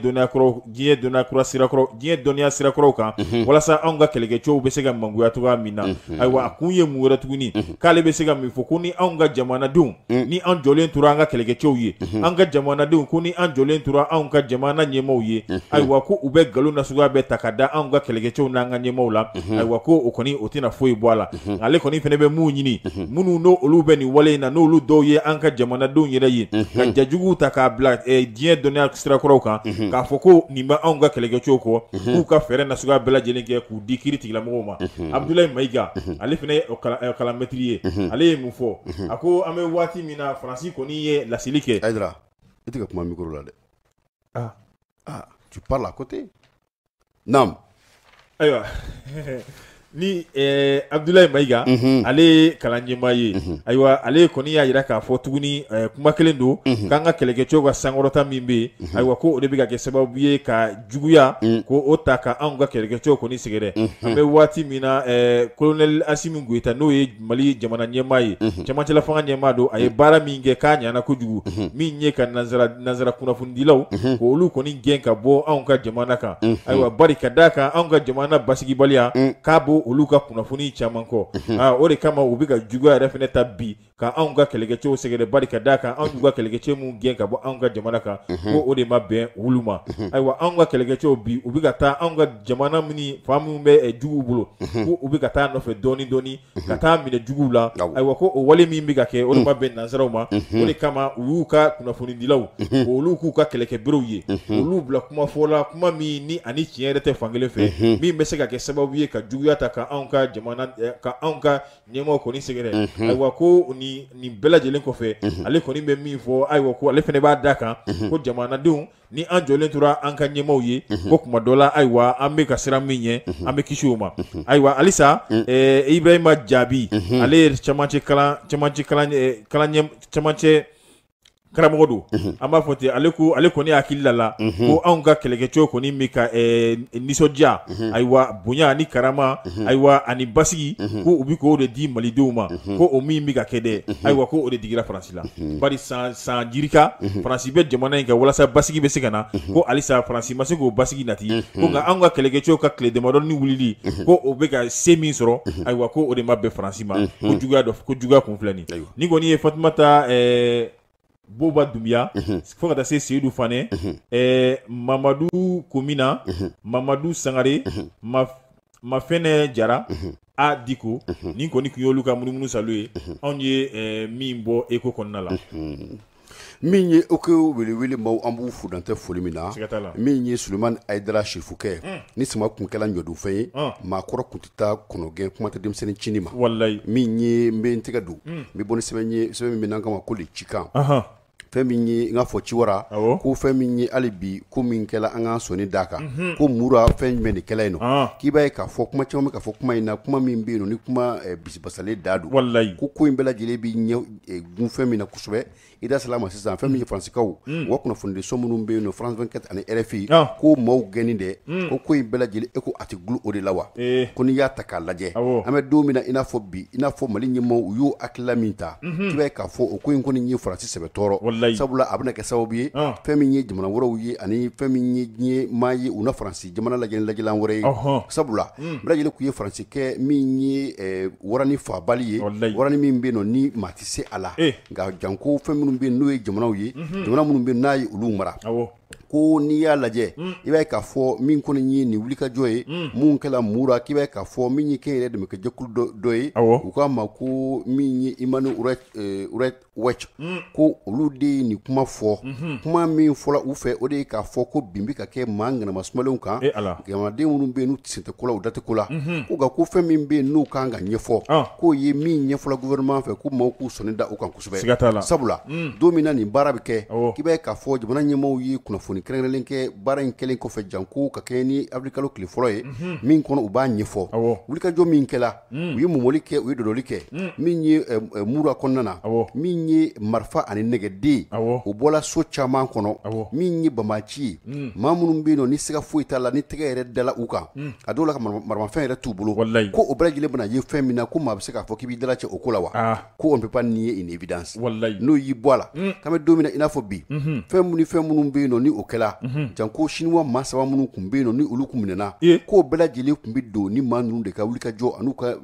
dɔnniya sirakɔrɔw kan, walasa anw ka kɛlɛkɛcɛw bɛ se ka mangoya cogoya min na. Ayiwa a kun ye mun wɛrɛ tuguni, k'ale bɛ se ka min fɔ ko ni anw ka jamanadenw ni an jɔlen tora an ka kɛlɛkɛcɛw ye, an ka jamanadenw ko ni an jɔlen tora anw ka jamana ɲɛmaaw ye, ayiwa ko u bɛ nkalon nasuguya bɛɛ ta ka da anw ka kɛlɛkɛcɛw n'an ka ɲɛmaaw la, ayiwa ko o kɔni o tɛna foyi bɔ a la. Ale kɔni fana bɛ mun ɲini, minnu n'o olu bɛ nin wale in na n'olu dɔw ye an ka jamanadenw yɛrɛ ye, ka jajuguw ta k'a bila diɲɛ dɔnniya sirakɔrɔw kan, k'a fɔ ko nin bɛ anw ka kɛlɛkɛcɛw kɔ, k'u ka fɛɛrɛ nasuguya bɛɛ lajɛlen kɛ k'u di kiiri tigilamɔgɔw ma. Abudulayi Mayiga, ale fana ye kalanmɛtiri ye, ale ye mun fɔ? A ko an bɛ waati min na Faransi kɔni ye laseli kɛ. Ayidara, i tɛ ka kuma micro la dɛ. Ah, tu parles à côté. Naam. Ayiwa ni Abudulayi Mayiga, ale ye kalan ɲɛmaa ye, ayiwa ale kɔni y'a jira k'a fɔ tuguni kuma kelen don, k'an ka kɛlɛkɛcɛw ka sankɔrɔta min bɛ yen, ayiwa ko o de bɛ ka kɛ sababu ye ka juguya ko o ta ka anw ka kɛlɛkɛcɛw kɔni sɛgɛrɛ. An bɛ waati min na colonel Asimi Goyita n'o ye Mali jamana ɲɛmaa ye, cɛmancɛla fanga ɲɛmaa don, a ye baara min kɛ k'a ɲana kojugu, min ye ka nansara kunnafonidilaw k'olu kɔni gɛn ka bɔ anw ka jamana kan. Ayiwa bari ka d'a kan anw ka jamana basigibaliya k'a b'o olu ka kunnafoni caman kɔ, o de kama u bɛ ka juguya yɛrɛ fana ta bi ka anw ka kɛlɛkɛcɛw sɛgɛrɛ, bari ka d'a kan anw y'u ka kɛlɛkɛcɛ minnu gɛn ka bɔ anw ka jamana kan, ko o de ma bɛn olu ma. Ayiwa anw ka kɛlɛkɛcɛw bi u bɛ ka taa anw ka jamana min fan minnu bɛ juguw bolo, ko u bɛ ka taa nɔfɛ dɔɔni dɔɔni ka taa minɛ juguw la. Ayiwa ko o wale min bɛ ka kɛ o de ma bɛn nansaraw ma, o de kama u y'u ka kunnafonidilaw olu k'u ka kɛlɛkɛberew ye, olu bila kuma fɔ la, kuma min ni ani tiɲɛ yɛrɛ tɛ fankelen fɛ, min bɛ se ka kɛ sababu ye ka juguya ta ka anw ka jamana ka anw ka ɲɛmaaw kɔni sɛgɛrɛ. Ayiwa ko nin bɛɛ lajɛlen kɔfɛ, ale kɔni bɛ min fɔ, ayiwa ko ale fana b'a da kan ko jamanadenw ni an jɔlen tora an ka ɲɛmaaw ye, ko kuma dɔ la ayiwa an bɛ ka siran min ɲɛ, an bɛ kisi o ma. Ayiwa halisa Ibrahima Jaabi, ale ye cɛmancɛ karamɔgɔ don, an b'a fɔ ten, ale ko ale kɔni hakili la ko anw ka kɛlɛkɛcɛw kɔni bɛ ka nisɔndiya, ayiwa bonya ani karama, ayiwa ani basigi, ko u bɛ k'o de di malidenw ma, ko o min bɛ ka kɛ dɛ, ayiwa ko o de digira Faransi la. Bari san jirika Faransi bɛ jamana in kan walasa basigi bɛ se ka na, ko halisa Faransi ma se k'o basigi nati, ko nka anw ka kɛlɛkɛcɛw ka tile damadɔ ni wulili, ko o bɛ ka se min sɔrɔ, ayiwa ko o de ma bɛn Faransi ma, ko juguya dɔ, ko juguya kun filɛ nin. Ni kɔni ye Fatumata Boba Dumbuya, fo ka taa se Seyidu Fanɛ, Mamadu Komina, Mamadu Sangare, Mafɛnɛ Jara, A Diko, nin kɔni tun y'olu ka munumunu salo ye, anw ye min bɔ Eko kɔnɔna la. Min ye o ko welewele maaw an b'u fo dan tɛ foli min na min ye Sulemani Ayidara Sefukɛ ni sama kun kɛla ɲɔdonfɛn ye maakɔrɔ kun tɛ taa kɔnɔgɛn kuma tɛ denmisɛnnin cini ma min ye n bɛ n tɛgɛ don n bɛ bɔ ni sɛbɛn ye sɛbɛn min bɛ n'an kama ko le cikan fɛn min ye n k'a fɔ ciwara ko fɛn min ye hali bi ko min kɛla an k'an sɔnni d'a kan ko mura fɛn jumɛn de kɛla yen nɔ k'i b'a ye k'a fɔ kuma caman bɛ ka fɔ kuma in na kuma min bɛ yen nɔ ni kuma bisibasalen da don ko ko in bɛɛ lajɛlen bɛ ɲɛ gun fɛn min na kosɛbɛ i da sera a ma sisan fɛn min ye faransikaw u ka kunnafonidiso minnu bɛ yen nɔ France 24 ani RFI ko maaw gɛnni dɛ ko ko in bɛɛ lajɛlen e ko a tɛ gulon o de la wa ko n'i y'a ta k'a lajɛ an bɛ don min na i n'a fɔ bi i n'a fɔ Mali ɲɛmaaw u y'o hakilila min ta k'i b'a ye k'a fɔ o ko in kɔni ye Faransi sɛbɛ tɔɔrɔ sabula a bɛna kɛ sababu ye fɛn min ye jamana wɛrɛw ye ani fɛn min ye diɲɛ maa ye u na Faransi jamana lajɛ ni lajɛlan wɛrɛ ye sabula bɛɛ lajɛlen tun ye Faransi kɛ min ye warani faabali ye warani min bɛ yen nɔ ni maa tɛ se a la nka janko fɛn minnu bɛ yen n'o ye jamanaw ye jamana minnu bɛ n'a ye olu mara ko n'i y'a lajɛ i b'a ye k'a fɔ min kɔni ye nin wulikajɔ ye mun kɛla mura k'i b'a ye k'a fɔ min ye kɛnyɛrɛ dɛmɛkɛjɛkulu dɔ ye u k'a ma ko min ye Human Rights Watch ko olu de ye nin kuma fɔ kuma min fɔla u fɛ o de ye k'a fɔ ko bin bɛ ka kɛ maa ŋanama sumalenw kan jamanaden minnu bɛ yen n'u sen tɛ ko la u da tɛ ko la ko nka ko fɛn min bɛ yen n'u kan ka ɲɛfɔ k'o ye min ɲɛfɔla gouvernement fɛ ko maaw k'u sɔnni da o kan kosɛbɛ sabula don min na nin baara bɛ kɛ k'i b'a ye k'a fɔ jamana ɲɛmaaw ye kunnafoni kɛrɛnkɛrɛnlen kɛ baara in kɛlen kɔfɛ janko ka kɛɲɛ ni avril kalo tile fɔlɔ ye min kɔnɔ u b'a ɲɛfɔ wulikajɔ min kɛla u ye mɔmɔli kɛ u ye dɔdɔli kɛ min ye mura kɔnɔna na min ye marifa ani nɛgɛden o bɔla so caman kɔnɔ min ye banbaanci ye maa minnu bɛ yen nɔ ni siga foyi t'a la ni tɛgɛ yɛrɛ dala u kan a dɔw la ka maramafɛn yɛrɛ t'u bolo ko o bɛɛ lajɛlen bɛna ye fɛn min na ko maa bɛ se k'a fɔ k'i b'i dalacɛ o ko la wa ko on peut pas nier une évidence n'o y'i bɔ a la k'an bɛ don min na i n'a fɔ bi fɛn minnu ni fɛn minnu bɛ yen nɔ ni o kɛla janko chinois maa saba minnu tun bɛ yen nɔ ni olu tun minɛna k'o bɛɛ lajɛlen tun bɛ don ni maa ninnu de ka wulikajɔ an'u ka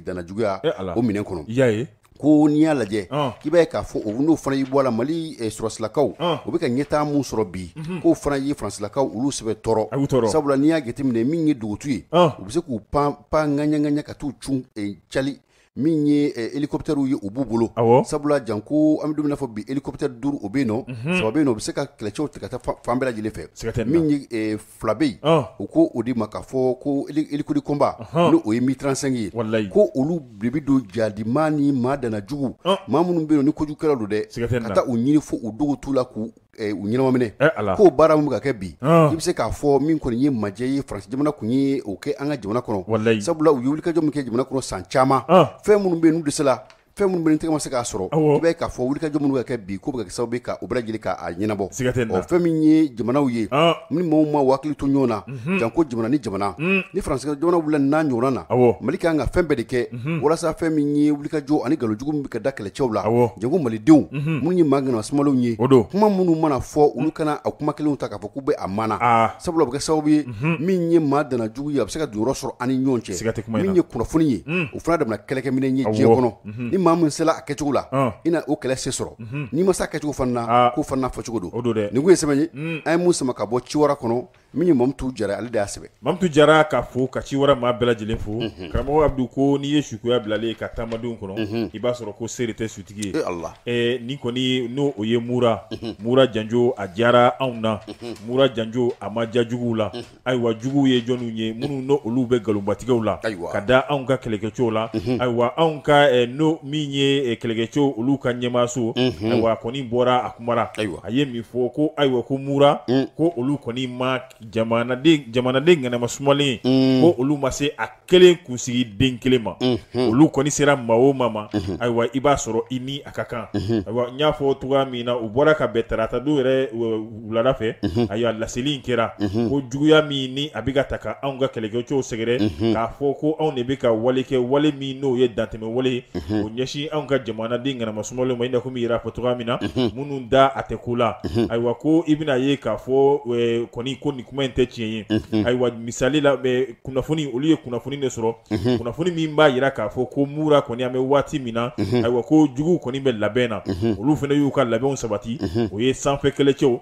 dannajuguya o minɛn kɔnɔ ko n'i y'a lajɛ k'i b'a ye k'a fɔ o n'o fana y'i bɔ a la Mali sɔrɔsilakaw u bɛ ka ɲɛtaa mun sɔrɔ bi k'o fana ye faransilakaw olu sɛbɛ tɔɔrɔ sabula n'i y'a jateminɛ min ye dogotu ye u bɛ se k'u pan pan ŋaɲa ŋaɲa ka t'u cun cali min ye hélicoptère ye u b'u bolo sabula janko an bɛ don min na fɔ bi hélicoptère 5 o bɛ yen nɔ 3 bɛ yen nɔ u bɛ se ka kɛlɛcɛw tigɛ ka taa fan bɛɛ lajɛlen fɛ min ye 2 bɛ yen u ko o de ma k'a fɔ ko hélico de combat n'o o ye Mi-35 ye ko olu de bɛ don jadimaa ni maa danna jugu maa minnu bɛ yen nɔ ni kojugukɛlaw don dɛ ka taa u ɲini fo u dogo tu la k'u u ɲɛnama minɛ k'o baara min bɛ ka kɛ bi i bɛ se k'a fɔ min kɔni ye majɛ ye Faransi jamana tun ye o kɛ an ka jamana kɔnɔ sabula u ye wulikajɔ min kɛ jamana kɔnɔ san caman fɛn minnu bɛ yen n'u dɛsɛla fɛn minnu bɛ yen tɛgɛ ma se k'a sɔrɔ i b'a ye k'a fɔ wulikajɔ minnu bɛ ka kɛ bi k'o bɛ ka kɛ sababu ye ka o bɛɛ lajɛlen k'a ɲɛnabɔ fɛn min ye jamanaw ye ni maaw ma hakili to ɲɔgɔn na janko jamana ni jamana ni Faransi jamana wulila n'a ɲɔgɔnna na Mali ka kan ka fɛn bɛɛ de kɛ walasa fɛn min ye wulikajɔ ani nkalonjugu min bɛ ka da kɛlɛcɛw la janko malidenw minnu ye maa ŋana sumalenw ye kuma minnu mana fɔ olu kana a kuma kelenw ta k'a fɔ k'u bɛ a mana sabula o bɛ kɛ sababu ye min ye maa danna jugu ye a bɛ se ka donyɔrɔ sɔrɔ an ni ɲɔgɔn cɛ min ye kunnafoni ye o fana damana kɛlɛkɛminɛn ye diɲɛ kɔnɔ ni maa min sera a kɛcogo la i na o kɛlɛ se sɔrɔ n'i ma se a kɛcogo fana na k'o fana fɔcogo don nin kun ye sɛbɛn ye an ye mun sama ka bɔ Ciwara kɔnɔ min ye Mamutu Jara ale de y'a sɛbɛn. Mamutu Jara ka fo ka Ciwara maa bɛɛ lajɛlen fo. Karamɔgɔ Abudu ko n'i ye sukoya bilalen ka taamadenw kɔnɔ, i b'a sɔrɔ ko se de tɛ sutigi ye. E Ala! Nin kɔni n'o o ye Mura, Mura janjo a diyara anw na, Mura janjo a ma diya juguw la. Ayiwa juguw ye jɔnw ye minnu n'o olu bɛ nkalonbatigɛw la, ayiwa, ka da anw ka kɛlɛkɛcɛw la, ayiwa anw ka n'o min ye kɛlɛkɛcɛw olu ka ɲɛmaaso, ayiwa a kɔni bɔra a kumara, ayiwa, a ye min fɔ ko ayiwa ko Mura ko olu kɔni ma jamanaden ŋanama sumalen ko olu ma se a kelen kunsigi den kelen ma olu kɔni sera maa o maa ma ayiwa i b'a sɔrɔ i ni a ka kan ayiwa n y'a fɔ cogoya min na u bɔra ka bɛn tarata don yɛrɛ wulada fɛ ayiwa laseli in kɛra ko juguya min ni a bɛ ka ta ka anw ka kɛlɛkɛcɛw sɛgɛrɛ k'a fɔ ko anw de bɛ ka wale kɛ wale min n'o ye dantɛmɛ wale ye o ɲɛsin anw ka jamanaden ŋanama sumalen ma i n'a fɔ yɛrɛ fɔ cogoya min na minnu da a tɛ ko la ayiwa ko i bɛna ye k'a fɔ kɔni ko nin kuma in tɛ tiɲɛ ye ayiwa misali la kunnafoni olu ye kunnafoni de sɔrɔ kunnafoni min b'a jira k'a fɔ ko Mura kɔni an bɛ waati min na ayiwa ko juguw kɔni bɛ labɛn na olu fana y'u ka labɛnw sabati o ye sanfɛ kɛlɛcɛw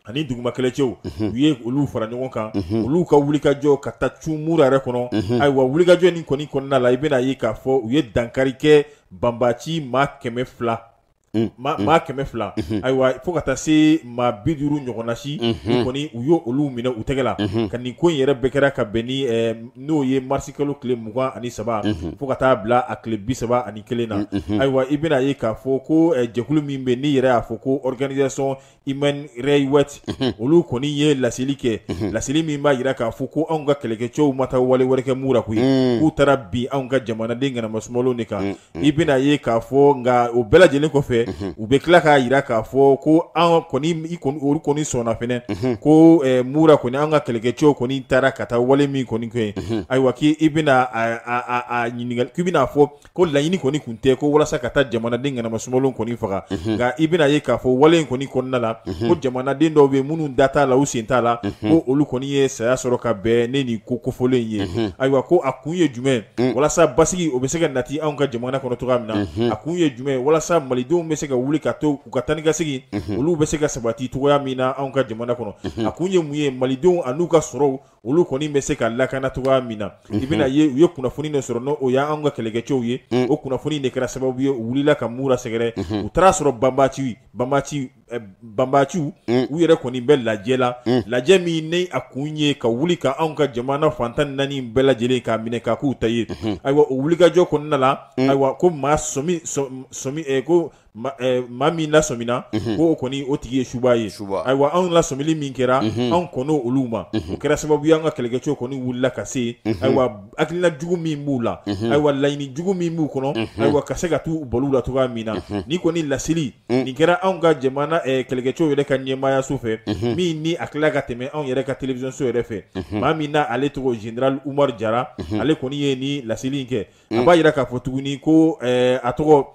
ani duguma kɛlɛcɛw u ye olu fara ɲɔgɔn kan olu ka wulikajɔ ka taa cun Mura yɛrɛ kɔnɔ ayiwa wulikajɔ nin kɔni kɔnɔna la i bɛna ye k'a fɔ u ye dankari kɛ banbaci maa 200 maa 200 ayiwa fo ka taa se maa 50 ɲɔgɔnna si kɔni u y' olu minɛ u tɛgɛ la ka nin ko in yɛrɛ bɛɛ kɛra ka bɛn ni n'o ye marisikalo tile 23 fo ka taa bila a tile 31 na ayiwa i bɛna ye k'a fɔ ko jɛkulu min bɛ n'i yɛrɛ y'a fɔ ko organisation Human Rights Watch olu kɔni ye laseli kɛ laseli min b'a jira k'a fɔ ko anw ka kɛlɛkɛcɛw ma taa wale wɛrɛ kɛ Mura koyi k'u taara bin anw ka jamanaden ŋanama sumalenw de kan i bɛna ye k'a fɔ nka o bɛɛ lajɛlen kɔfɛ u bɛ tila k'a jira k'a fɔ ko an kɔni olu kɔni sɔnna fɛnɛ ko Mura kɔni an ka kɛlɛkɛcɛw kɔni taara ka taa wale min kɔni kɛ ayiwa k'i bɛna a ɲininkali k'i bɛna fɔ ko laɲini kɔni tun tɛ ko walasa ka taa jamanaden ŋanama sumalenw kɔni faga nka i bɛna ye k'a fɔ wale in kɔni kɔnɔna la ko jamanaden dɔw bɛ minnu da t'a la u sen t'a la ko olu kɔni ye saya sɔrɔ ka bɛn ne nin ko kofɔlen in ye ayiwa ko a kun ye jumɛn walasa basigi o bɛ se ka nati anw ka jamana kɔnɔ cogoya min na a kun ye jumɛn walasa malidenw bɛ se ka wuli ka to u ka taa ni ka segin olu bɛ se ka sabati cogoya min na anw ka jamana kɔnɔ a kun ye mun ye malidenw an'u ka sɔrɔw olu kɔni bɛ se ka lakana cogoya min na i bɛna ye u ye kunnafoni de sɔrɔ n'o y'an ka kɛlɛkɛcɛw ye o kunnafoni de kɛra sababu ye u wulila ka Mura sɛgɛrɛ u taara sɔrɔ banbaanciw u yɛrɛ kɔni bɛ lajɛ la lajɛ min ne a kun ye ka wuli ka anw ka jamana fan 14 bɛɛ lajɛlen k'a minɛ k'a k'u ta ye ayiwa o wulikajɔ kɔnɔna la ayiwa ko maa sɔmi sɔmi ko maa min lasɔmina ko o kɔni o tigi ye suba ye ayiwa anw lasɔmili min kɛra anw kɔnɔ olu ma o kɛra sababu ye an ka kɛlɛkɛcɛw kɔni wulila ka se ayiwa hakilina jugu min b'u la ayiwa laɲini jugu min b'u kɔnɔ ayiwa ka se ka t'u balo la cogoya min na ni kɔni laseli nin kɛra anw ka jamana kɛlɛkɛcɛw yɛrɛ ka ɲɛmaayaso fɛ min ni a tila ka tɛmɛ anw yɛrɛ ka télévision so yɛrɛ fɛ maa min na ale tɔgɔ général Umaru Jara ale kɔni ye ni laseli in kɛ a b'a jira k'a fɔ tuguni ko a tɔgɔ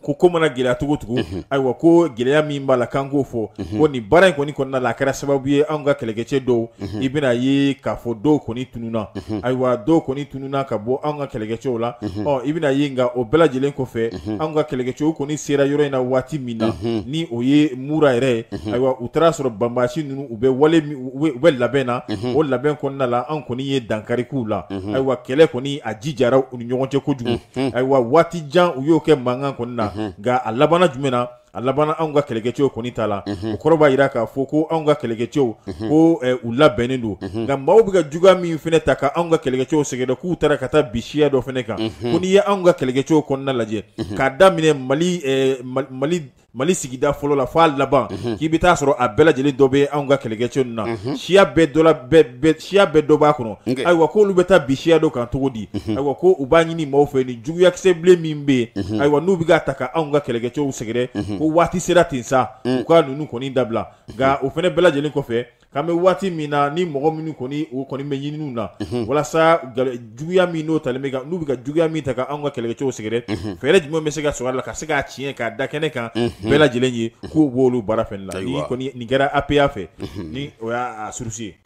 ko mana gɛlɛya cogo cogo ayiwa ko gɛlɛya min b'a la k'an k'o fɔ ko nin baara in kɔni kɔnɔna la a kɛra sababu ye anw ka kɛlɛkɛcɛ dɔw i bɛna ye k'a fɔ dɔw kɔni tununna ayiwa dɔw kɔni tununna ka bɔ anw ka kɛlɛkɛcɛw la ɔ i bɛna ye nka o bɛɛ lajɛlen kɔfɛ anw ka kɛlɛkɛcɛw kɔni sera yɔrɔ in na waati min na ni o ye Mura yɛrɛ ye ayiwa u taara sɔrɔ banbaanci ninnu u bɛ wale u bɛ labɛn na o labɛn kɔnɔna la anw kɔni ye dankari k'u la ayiwa kɛlɛ kɔni a jijara u ni ɲɔgɔn cɛ kojugu ayiwa waati jan u y'o kɛ mankan kɔni na nka a labanna jumɛn na a labanna anw ka kɛlɛkɛcɛw kɔni ta la o kɔrɔ b'a jira k'a fɔ ko anw ka kɛlɛkɛcɛw ko u labɛnnen don nka maaw bɛ ka juguya min fana ta ka anw ka kɛlɛkɛcɛw sɛgɛrɛ k'u taara ka taa bin siya dɔ fana kan ko n'i ye anw ka kɛlɛkɛcɛw kɔnɔna lajɛ k'a daminɛ Mali sigida fɔlɔ la f'a laban k'i bɛ taa sɔrɔ a bɛɛ lajɛlen dɔ bɛ anw ka kɛlɛkɛcɛ ninnu na siya bɛɛ dɔ siya bɛɛ dɔ b'a kɔnɔ ayiwa k'olu bɛ taa bin siya dɔ kan cogo di ayiwa ko u b'a ɲini maaw fɛ ni juguyakisɛ bilen min bɛ yen ayiwa n'u bɛ ka ta ka anw ka kɛlɛkɛcɛw sɛgɛrɛ ko waati sera ten sa u ka ninnu kɔni dabila nka o fana bɛɛ lajɛlen kɔfɛ K'an bɛ waati min na ni mɔgɔ minnu kɔni o kɔni bɛ ɲininiw na walasa juguya min n'o talen bɛ ka n'u bɛ ka juguya min ta ka anw ka kɛlɛkɛcɛw sɛgɛrɛ fɛɛrɛ jumɛn bɛ se ka sɔrɔ a la ka se k'a tiɲɛ k'a da kɛnɛ kan bɛɛ lajɛlen ye k'u b'olu baara fɛnɛ la ni kɔni nin kɛra APA fɛ ni o y'a source ye.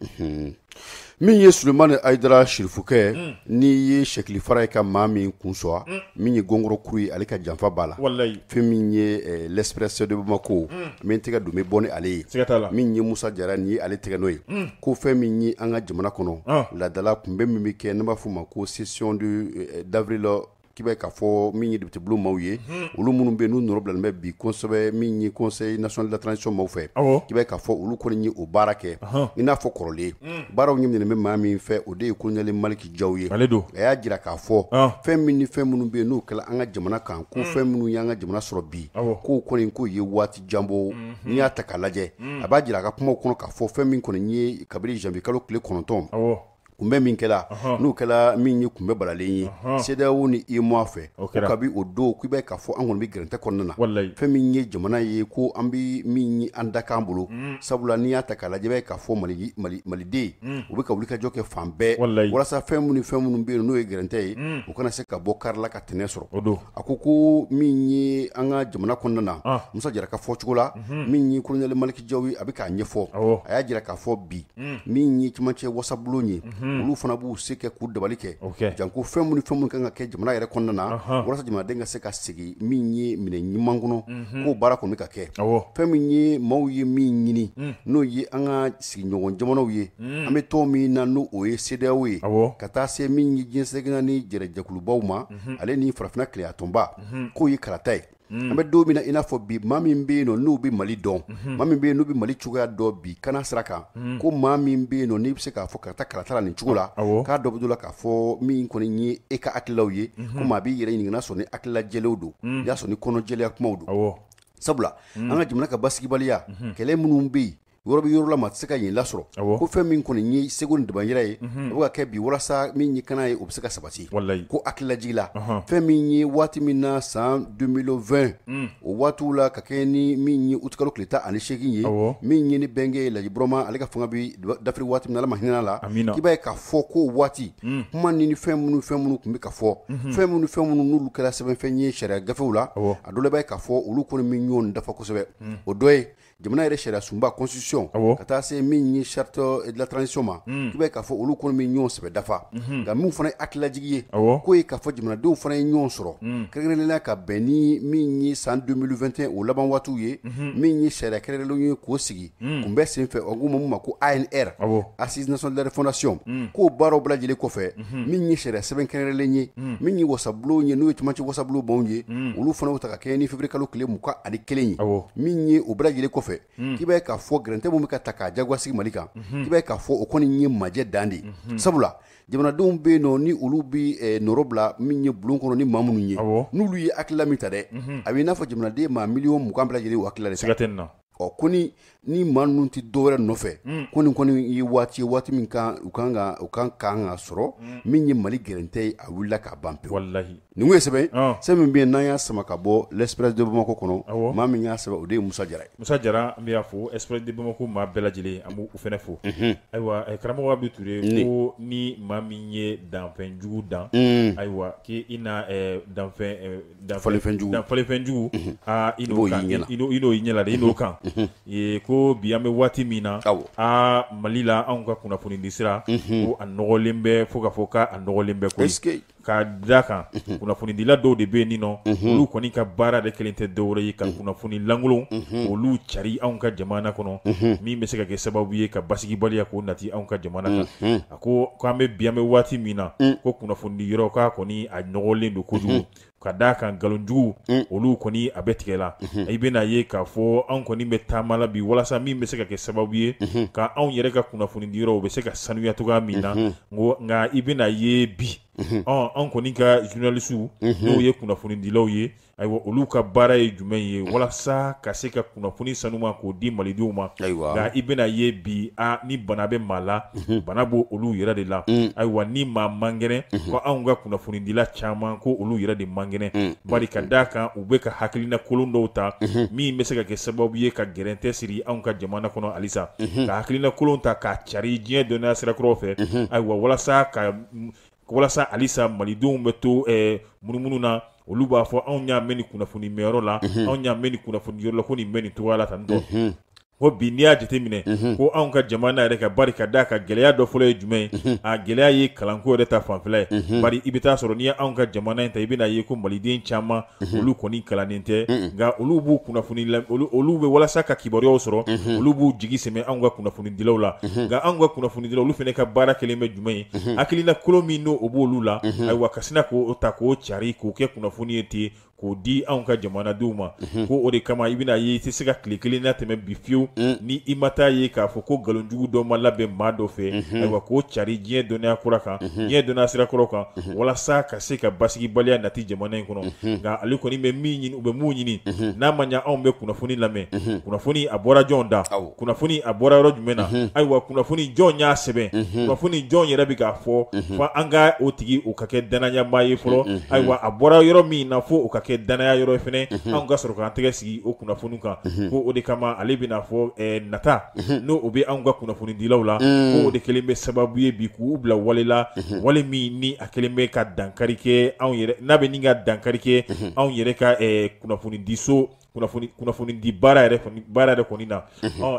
Min ye Sulemani Hayidara Sirifukɛ n'i ye sɛkili fara ye ka maa min kun sɔgɔ min ye gɔngɔrɔkuru ye ale ka janfa b'a la fɛn min ye l'Express de Bamako min tɛgɛ don bɛ bɔ ni ale ye min ye Musa Jara nin ye ale tɛgɛ nɔ ye ko fɛn min ye an ka jamana kɔnɔ laadala kunbɛn min bɛ kɛ n'an b'a f'o ma ko session d'avril k'i bɛ k'a fɔ min ye député bulon maaw ye olu minnu bɛ n'u nɔ bilalen bɛ bi kosɛbɛ min ye conseil national de la transition maaw fɛ k'i bɛ k'a fɔ olu kɔni ye o baara kɛ i n'a fɔ kɔrɔlen baaraw ɲɛminɛnen bɛ maa min fɛ o de ye colonel Maliki Jaw ye ale don a y'a jira k'a fɔ fɛn min ni fɛn minnu bɛ yen n'o kɛla an ka jamana kan ko fɛn minnu y'an ka jamana sɔrɔ bi k'o kɔni k'o ye waati jan bɔ n'i y'a ta k'a lajɛ a b'a jira a ka kumaw kɔnɔ k'a fɔ fɛn min kɔni ye kabini janvier kalo tile 9 kunbɛn min kɛla n'o kɛla min ye kunbɛn balalen ye CEDEAO ni UEMOA fɛ kabi o don k'i bɛ k'a fɔ an kɔni bɛ gɛrɛntɛ kɔnɔna na fɛn min ye jamana ye ko an bɛ min ye an dakan bolo sabula n'i y'a ta k'a lajɛ bɛ k'a fɔ maliden u bɛ ka wulikajɔ kɛ fan bɛɛ walasa fɛn minnu fɛn minnu bɛ yen n'o ye gɛrɛntɛ ye u kana se ka bɔ kari la ka tɛnɛ sɔrɔ a ko ko min ye an ka jamana kɔnɔna na Musa Jara ka fɔcogo la min ye colonel Maliki Jaw ye a bɛ k'a ɲɛfɔ a y'a jira k'a fɔ bi min ye cɛmancɛ wasabulon ye olu fana b'u se kɛ k'u dabali kɛ janko fɛn minnu fɛn minnu kan ka kɛ jamana yɛrɛ kɔnɔna na walasa jamanaden ka se ka segin min ye minɛ ɲuman kɔnɔ k'o baara kɔni ka kɛ fɛn min ye maaw ye min ɲini n'o ye an ka sigiɲɔgɔn jamanaw ye an bɛ tɔn min na n'o o ye CEDEAO ye ka taa se min ye diɲɛ seleke naani jɛrɛjɛkulubaw ma ale ni farafinna kelenyatɔnba k'o ye kalata ye. An bɛ don min na i n'a fɔ bi, maa min bɛ yen nɔ n'u bɛ Mali dɔn, maa min bɛ yen n'u bɛ Mali cogoya dɔn bi kana sira kan, ko maa min bɛ yen nɔ n'i bɛ se k'a fɔ ka taa kalata la nin cogo la, k'a dɔ bɛ dɔ la k'a fɔ min kɔni ye e ka hakililaw ye, ko maa b'i yɛrɛ ɲininka n'a sɔrɔ ni hakilila jɛlenw don, y'a sɔrɔ ni kɔnɔjɛlenya kumaw don. Sabula an ka jamana ka basigibaliya, kɛlɛ minnu bɛ yen, yɔrɔ bɛ yɔrɔ la maa tɛ se ka yen lasɔrɔ, ko fɛn min kɔni ye seko ni dabayira ye, o bɛ ka kɛ bi walasa min ye kana ye o bɛ se ka sabati. Ko hakililajigi la, fɛn min ye waati min na san 2020 o waatiw la, ka kɛ ni min ye utikalo tile 18 ye, min ye ni bɛnkɛ ye Laji Burama, ale ka fanga bɛ dafiri waati min na, Ala ma hinɛ la, k'i b'a ye k'a fɔ ko waati kuma ni fɛn minnu tun bɛ ka fɔ, fɛn minnu n'olu kɛra sɛbɛnfɛn ye sariya gafew la, a dɔ la b'a ye k'a fɔ olu kɔni min ɲɔgɔn dafa kosɛbɛ. O dɔ ye jamana yɛrɛ sariya sunba constitution, ka taa se min ye charte de la transition ma, k'i b'a ye k'a fɔ olu kɔni min ɲɔgɔn sɛbɛ dafa. Nka min fana ye hakililajigi ye, k'o ye k'a fɔ jamanadenw fana ye ɲɔgɔn sɔrɔ, kɛrɛnkɛrɛnnenya ka bɛn ni min ye san 2021 o laban waatiw ye, min ye sariya kɛrɛnkɛrɛnlenw ye k'o sigi kunbɛn senfɛ, o ko mun ma ko ANR, Assise nationale de la refondation, k'o baaraw bɛɛ lajɛlen kɔfɛ, min ye sariya sɛbɛn kɛrɛnkɛrɛnlen ye, min ye wasabulon ye n'o ye cɛmancɛ wasabulon baw ye, olu fana y'o ta ka kɛ ni février kalo tile 21 ye, min ye o bɛɛ lajɛlen kɔfɛ, k'i b'a ye k'a fɔ gɛrɛntɛ min bɛ ka ta k'a jagoya sigi Mali kan, k'i b'a ye k'a fɔ o kɔni ye majɛ dan de ye. Sabula jamanadenw bɛ yen nɔ ni olu bɛ nɔrɔ bila min ye bulon kɔnɔ ni maa minnu ye, n'olu ye hakilila min ta dɛ, a bɛ i n'a fɔ jamanaden maa miliyɔn 20 bɛɛ lajɛlen o hakilila de ta. Siga tɛ nin na. Ɔ ko ni maa ninnu tɛ dɔwɛrɛ nɔfɛ, ko nin kɔni ye waati ye, waati min kan u kan ka sɔrɔ min ye Mali gɛrɛntɛ ye, a wulila k'a ban pewu. Walahi. Nin ye sɛbɛn sɛbɛn min bɛ yen n'an y'a sama ka bɔ l'Express de Bamako kɔnɔ, maa min y'a sɛbɛn o de ye Musa Jara ye. Musa Jara, an bɛ y'a fo Express de Bamako maa bɛɛ lajɛlen, an b'u fana fo. Ayiwa karamɔgɔ Abdou Touré, ko ni maa min ye danfɛnjugu dan, ayiwa k'i na danfɛnjugu aa i n'o ɲɛ la dɛ, i n'o kan. Ko bi an bɛ waati min na, aa Mali la anw ka kunnafonidi sira ko a nɔgɔlen bɛ fo k'a fɔ k'a nɔgɔlen bɛ koyi. Ka da kan kunnafonidila dɔw de bɛ yen nɔ, olu kɔni ka baara de kelen tɛ dɔwɛrɛ ye ka kunnafoni lankolon olu cari anw ka jamana kɔnɔ, min bɛ se ka kɛ sababu ye ka basigibaliya k'o nati anw ka jamana kan. A ko k'an bɛ bi an bɛ waati min na, ko kunnafonidi yɔrɔ k'a kɔni a nɔgɔlen don kojugu, ka d'a kan nkalonjugu olu kɔni a bɛ tigɛ la. I bɛna ye k'a fɔ anw kɔni bɛ taama la bi walasa min bɛ se ka kɛ sababu ye ka anw yɛrɛ ka kunnafonidi yɔrɔ u bɛ se ka sanuya cogoya min na. Nka i bɛna ye bi anw kɔni ka journalistes n'o ye kunnafonidilaw ye, ayiwa olu ka baara ye jumɛn ye walasa ka se ka kunnafoni sanuma k'o di malidenw ma. Nka i bɛna ye bi ni bana bɛ maa la, bana b'o olu yɛrɛ de la. Ayiwa ni maa man kɛnɛ, ko anw ka kunnafonidila caman ko olu yɛrɛ de man kɛnɛ, bari ka d'a kan u bɛ ka hakilina kolon dɔw ta min bɛ se ka kɛ sababu ye ka gɛrɛntɛ siri anw ka jamana kɔnɔ halisa, ka hakilina kolon ta k'a cari diɲɛ dɔnniya sira kuraw fɛ. Ayiwa walasa halisa malidenw bɛ to munumunu na, olu b'a fɔ anw y'a mɛn nin kunnafoni mɛnyɔrɔ la, anw y'a mɛn nin kunnafoni yɔrɔ la, ko nin bɛ nin cogoya la tan tɔ. Ko bi n'i y'a jateminɛ ko anw ka jamana yɛrɛ ka bari ka d'a kan gɛlɛya dɔ fɔlɔ ye jumɛn ye, a gɛlɛya ye kalanko yɛrɛ ta fanfɛla ye. Bari i bɛ taa sɔrɔ n'i ye anw ka jamana in ta, i bɛna ye ko maliden caman olu kɔni kalannen tɛ, nka olu b'u kunnafoni olu bɛ walasa ka kibaruyaw sɔrɔ, olu b'u jigi sɛmɛ anw ka kunnafonidilaw la. Nka anw ka kunnafonidilaw olu fana ka baara kelen bɛ jumɛn ye, hakilina kolon min n'o o b'olu la, ayiwa ka sina k'o ta k'o cari k'o kɛ kunnafoni ye ten k'o di anw ka jamanadenw ma. Ko o de kama i bɛna ye i tɛ se ka tile kelen na tɛmɛ bi fiyewu ni i ma taa ye k'a fɔ ko nkalonjugu dɔ ma labɛn maa dɔ fɛ, ayiwa k'o cari diɲɛ dɔnniya kura kan, diɲɛ dɔnniya sira kuraw kan, walasa ka se ka basigibaliya nati jamana in kɔnɔ. Nka ale kɔni bɛ min ɲini, u bɛ mun ɲini, n'a ma ɲɛ anw bɛ kunnafoni lamɛn, kunnafoni a bɔra jɔn da, kunnafoni a bɔra yɔrɔ jumɛn na, ayiwa kunnafoni jɔn y'a sɛbɛn, kunnafoni jɔn yɛrɛ bɛ k'a fɔ, fo an ka o tigi o ka kɛ dannayamaa ye fɔlɔ. Ayiwa a bɔra yɔrɔ min na fo o ka kɛ dannaya yɔrɔ fɛnɛ, anw ka sɔrɔ k'an tɛgɛ sigi o kunnafoni kan. Ko o de kama ale bɛna fɔ nata n'o o bɛ anw ka kunnafonidilaw la, ko o de kelen bɛ sababu ye bi k'u bila wale la, wale min ni a kelen bɛ ka dankari kɛ anw yɛrɛ, n'a bɛ ni ka dankari kɛ anw yɛrɛ ka kunnafonidiso kunnafonidi baara yɛrɛ kɔni na.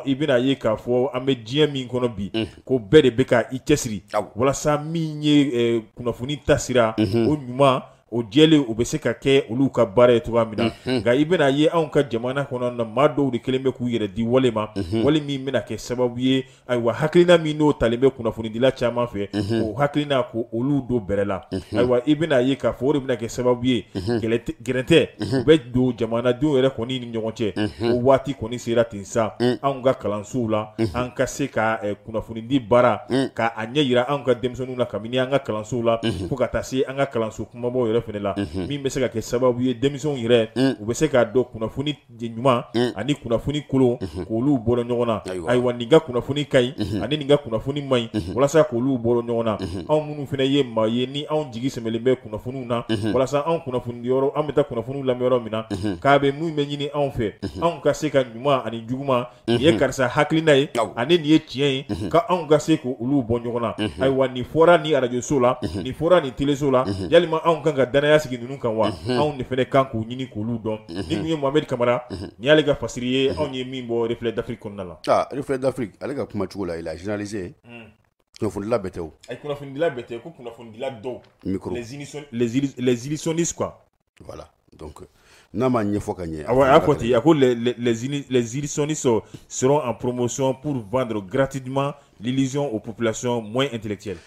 I bɛna ye k'a fɔ an bɛ diɲɛ min kɔnɔ bi, ko bɛɛ de bɛ ka i cɛsiri walasa min ye kunnafoni tasira o ɲuman, O jɛlen u bɛ se ka kɛ olu ka baara ye cogoya min na, nka i bɛna ye anw ka jamana kɔnɔ na, maa dɔw de kelen bɛ k'u yɛrɛ di wale ma, wale min bɛna kɛ sababu ye, ayiwa, hakilina min n'o talen bɛ kunnafonidila caman fɛ, o hakilina ko olu don bɛrɛ la. Ayiwa, i bɛna ye k'a fɔ o de bɛna kɛ sababu ye, gɛrɛntɛ u bɛ don jamanadenw yɛrɛ kɔni ni ɲɔgɔn cɛ. O waati kɔni sera ten sa, anw ka kalansow la, an ka se ka kunnafonidi baara ka a ɲɛ jira anw ka denmisɛnninw na kabini an ka kalansow la fo ka taa se an ka kalanso kumabaw yɛrɛ fana la, min bɛ se ka kɛ sababu ye, denmisɛnw yɛrɛ u bɛ se k'a dɔn kunnafoni ɲuman ani kunnafoni kolon, k'olu bɔ ɲɔgɔn na. Ayiwa, nin ka kunnafoni ka ɲi ani nin ka kunnafoni man ɲi, walasa k'olu bɔ ɲɔgɔn na. Anw minnu fana ye maa ye ni anw jigi sɛmɛlen bɛ kunnafoniw na, walasa anw kunnafoni yɔrɔ, an bɛ taa kunnafoniw lamɛn yɔrɔ min na, k'a bɛ min bɛ ɲini anw fɛ, anw ka se ka ɲuman ani juguman, nin ye karisa hakilina ye ani nin ye tiɲɛ ye, ka anw ka se k'olu bɔ ɲɔgɔn na. Ayiwa, nin fɔra nin arajoso la, nin fɔra nin teleso la, yalima anw kan ka danaya sigi ninnu kan wa? Anw de fana kan k'u ɲini k'olu dɔn. Nin tun ye Mohamed Kamara, nin y'ale ka fasiri ye, anw ye min bɔ Reflet d'Afrique kɔnɔna la. Ah, Reflet d'Afrique, ale ka kuma cogo la, il a généralisé. Kunnafonidila bɛɛ tɛ o. Ayi, kunnafonidila bɛɛ tɛ, ko kunnafonidila dɔw. Micro. Les illusionnistes quoi. Voilà. Donc n'a ma ɲɛfɔ ka ɲɛ. Awɔ, a y'a fɔ ten, a ko les illusionnistes seront en promotion pour vendre gratuitement l'illusion aux populations moins intellectuelles.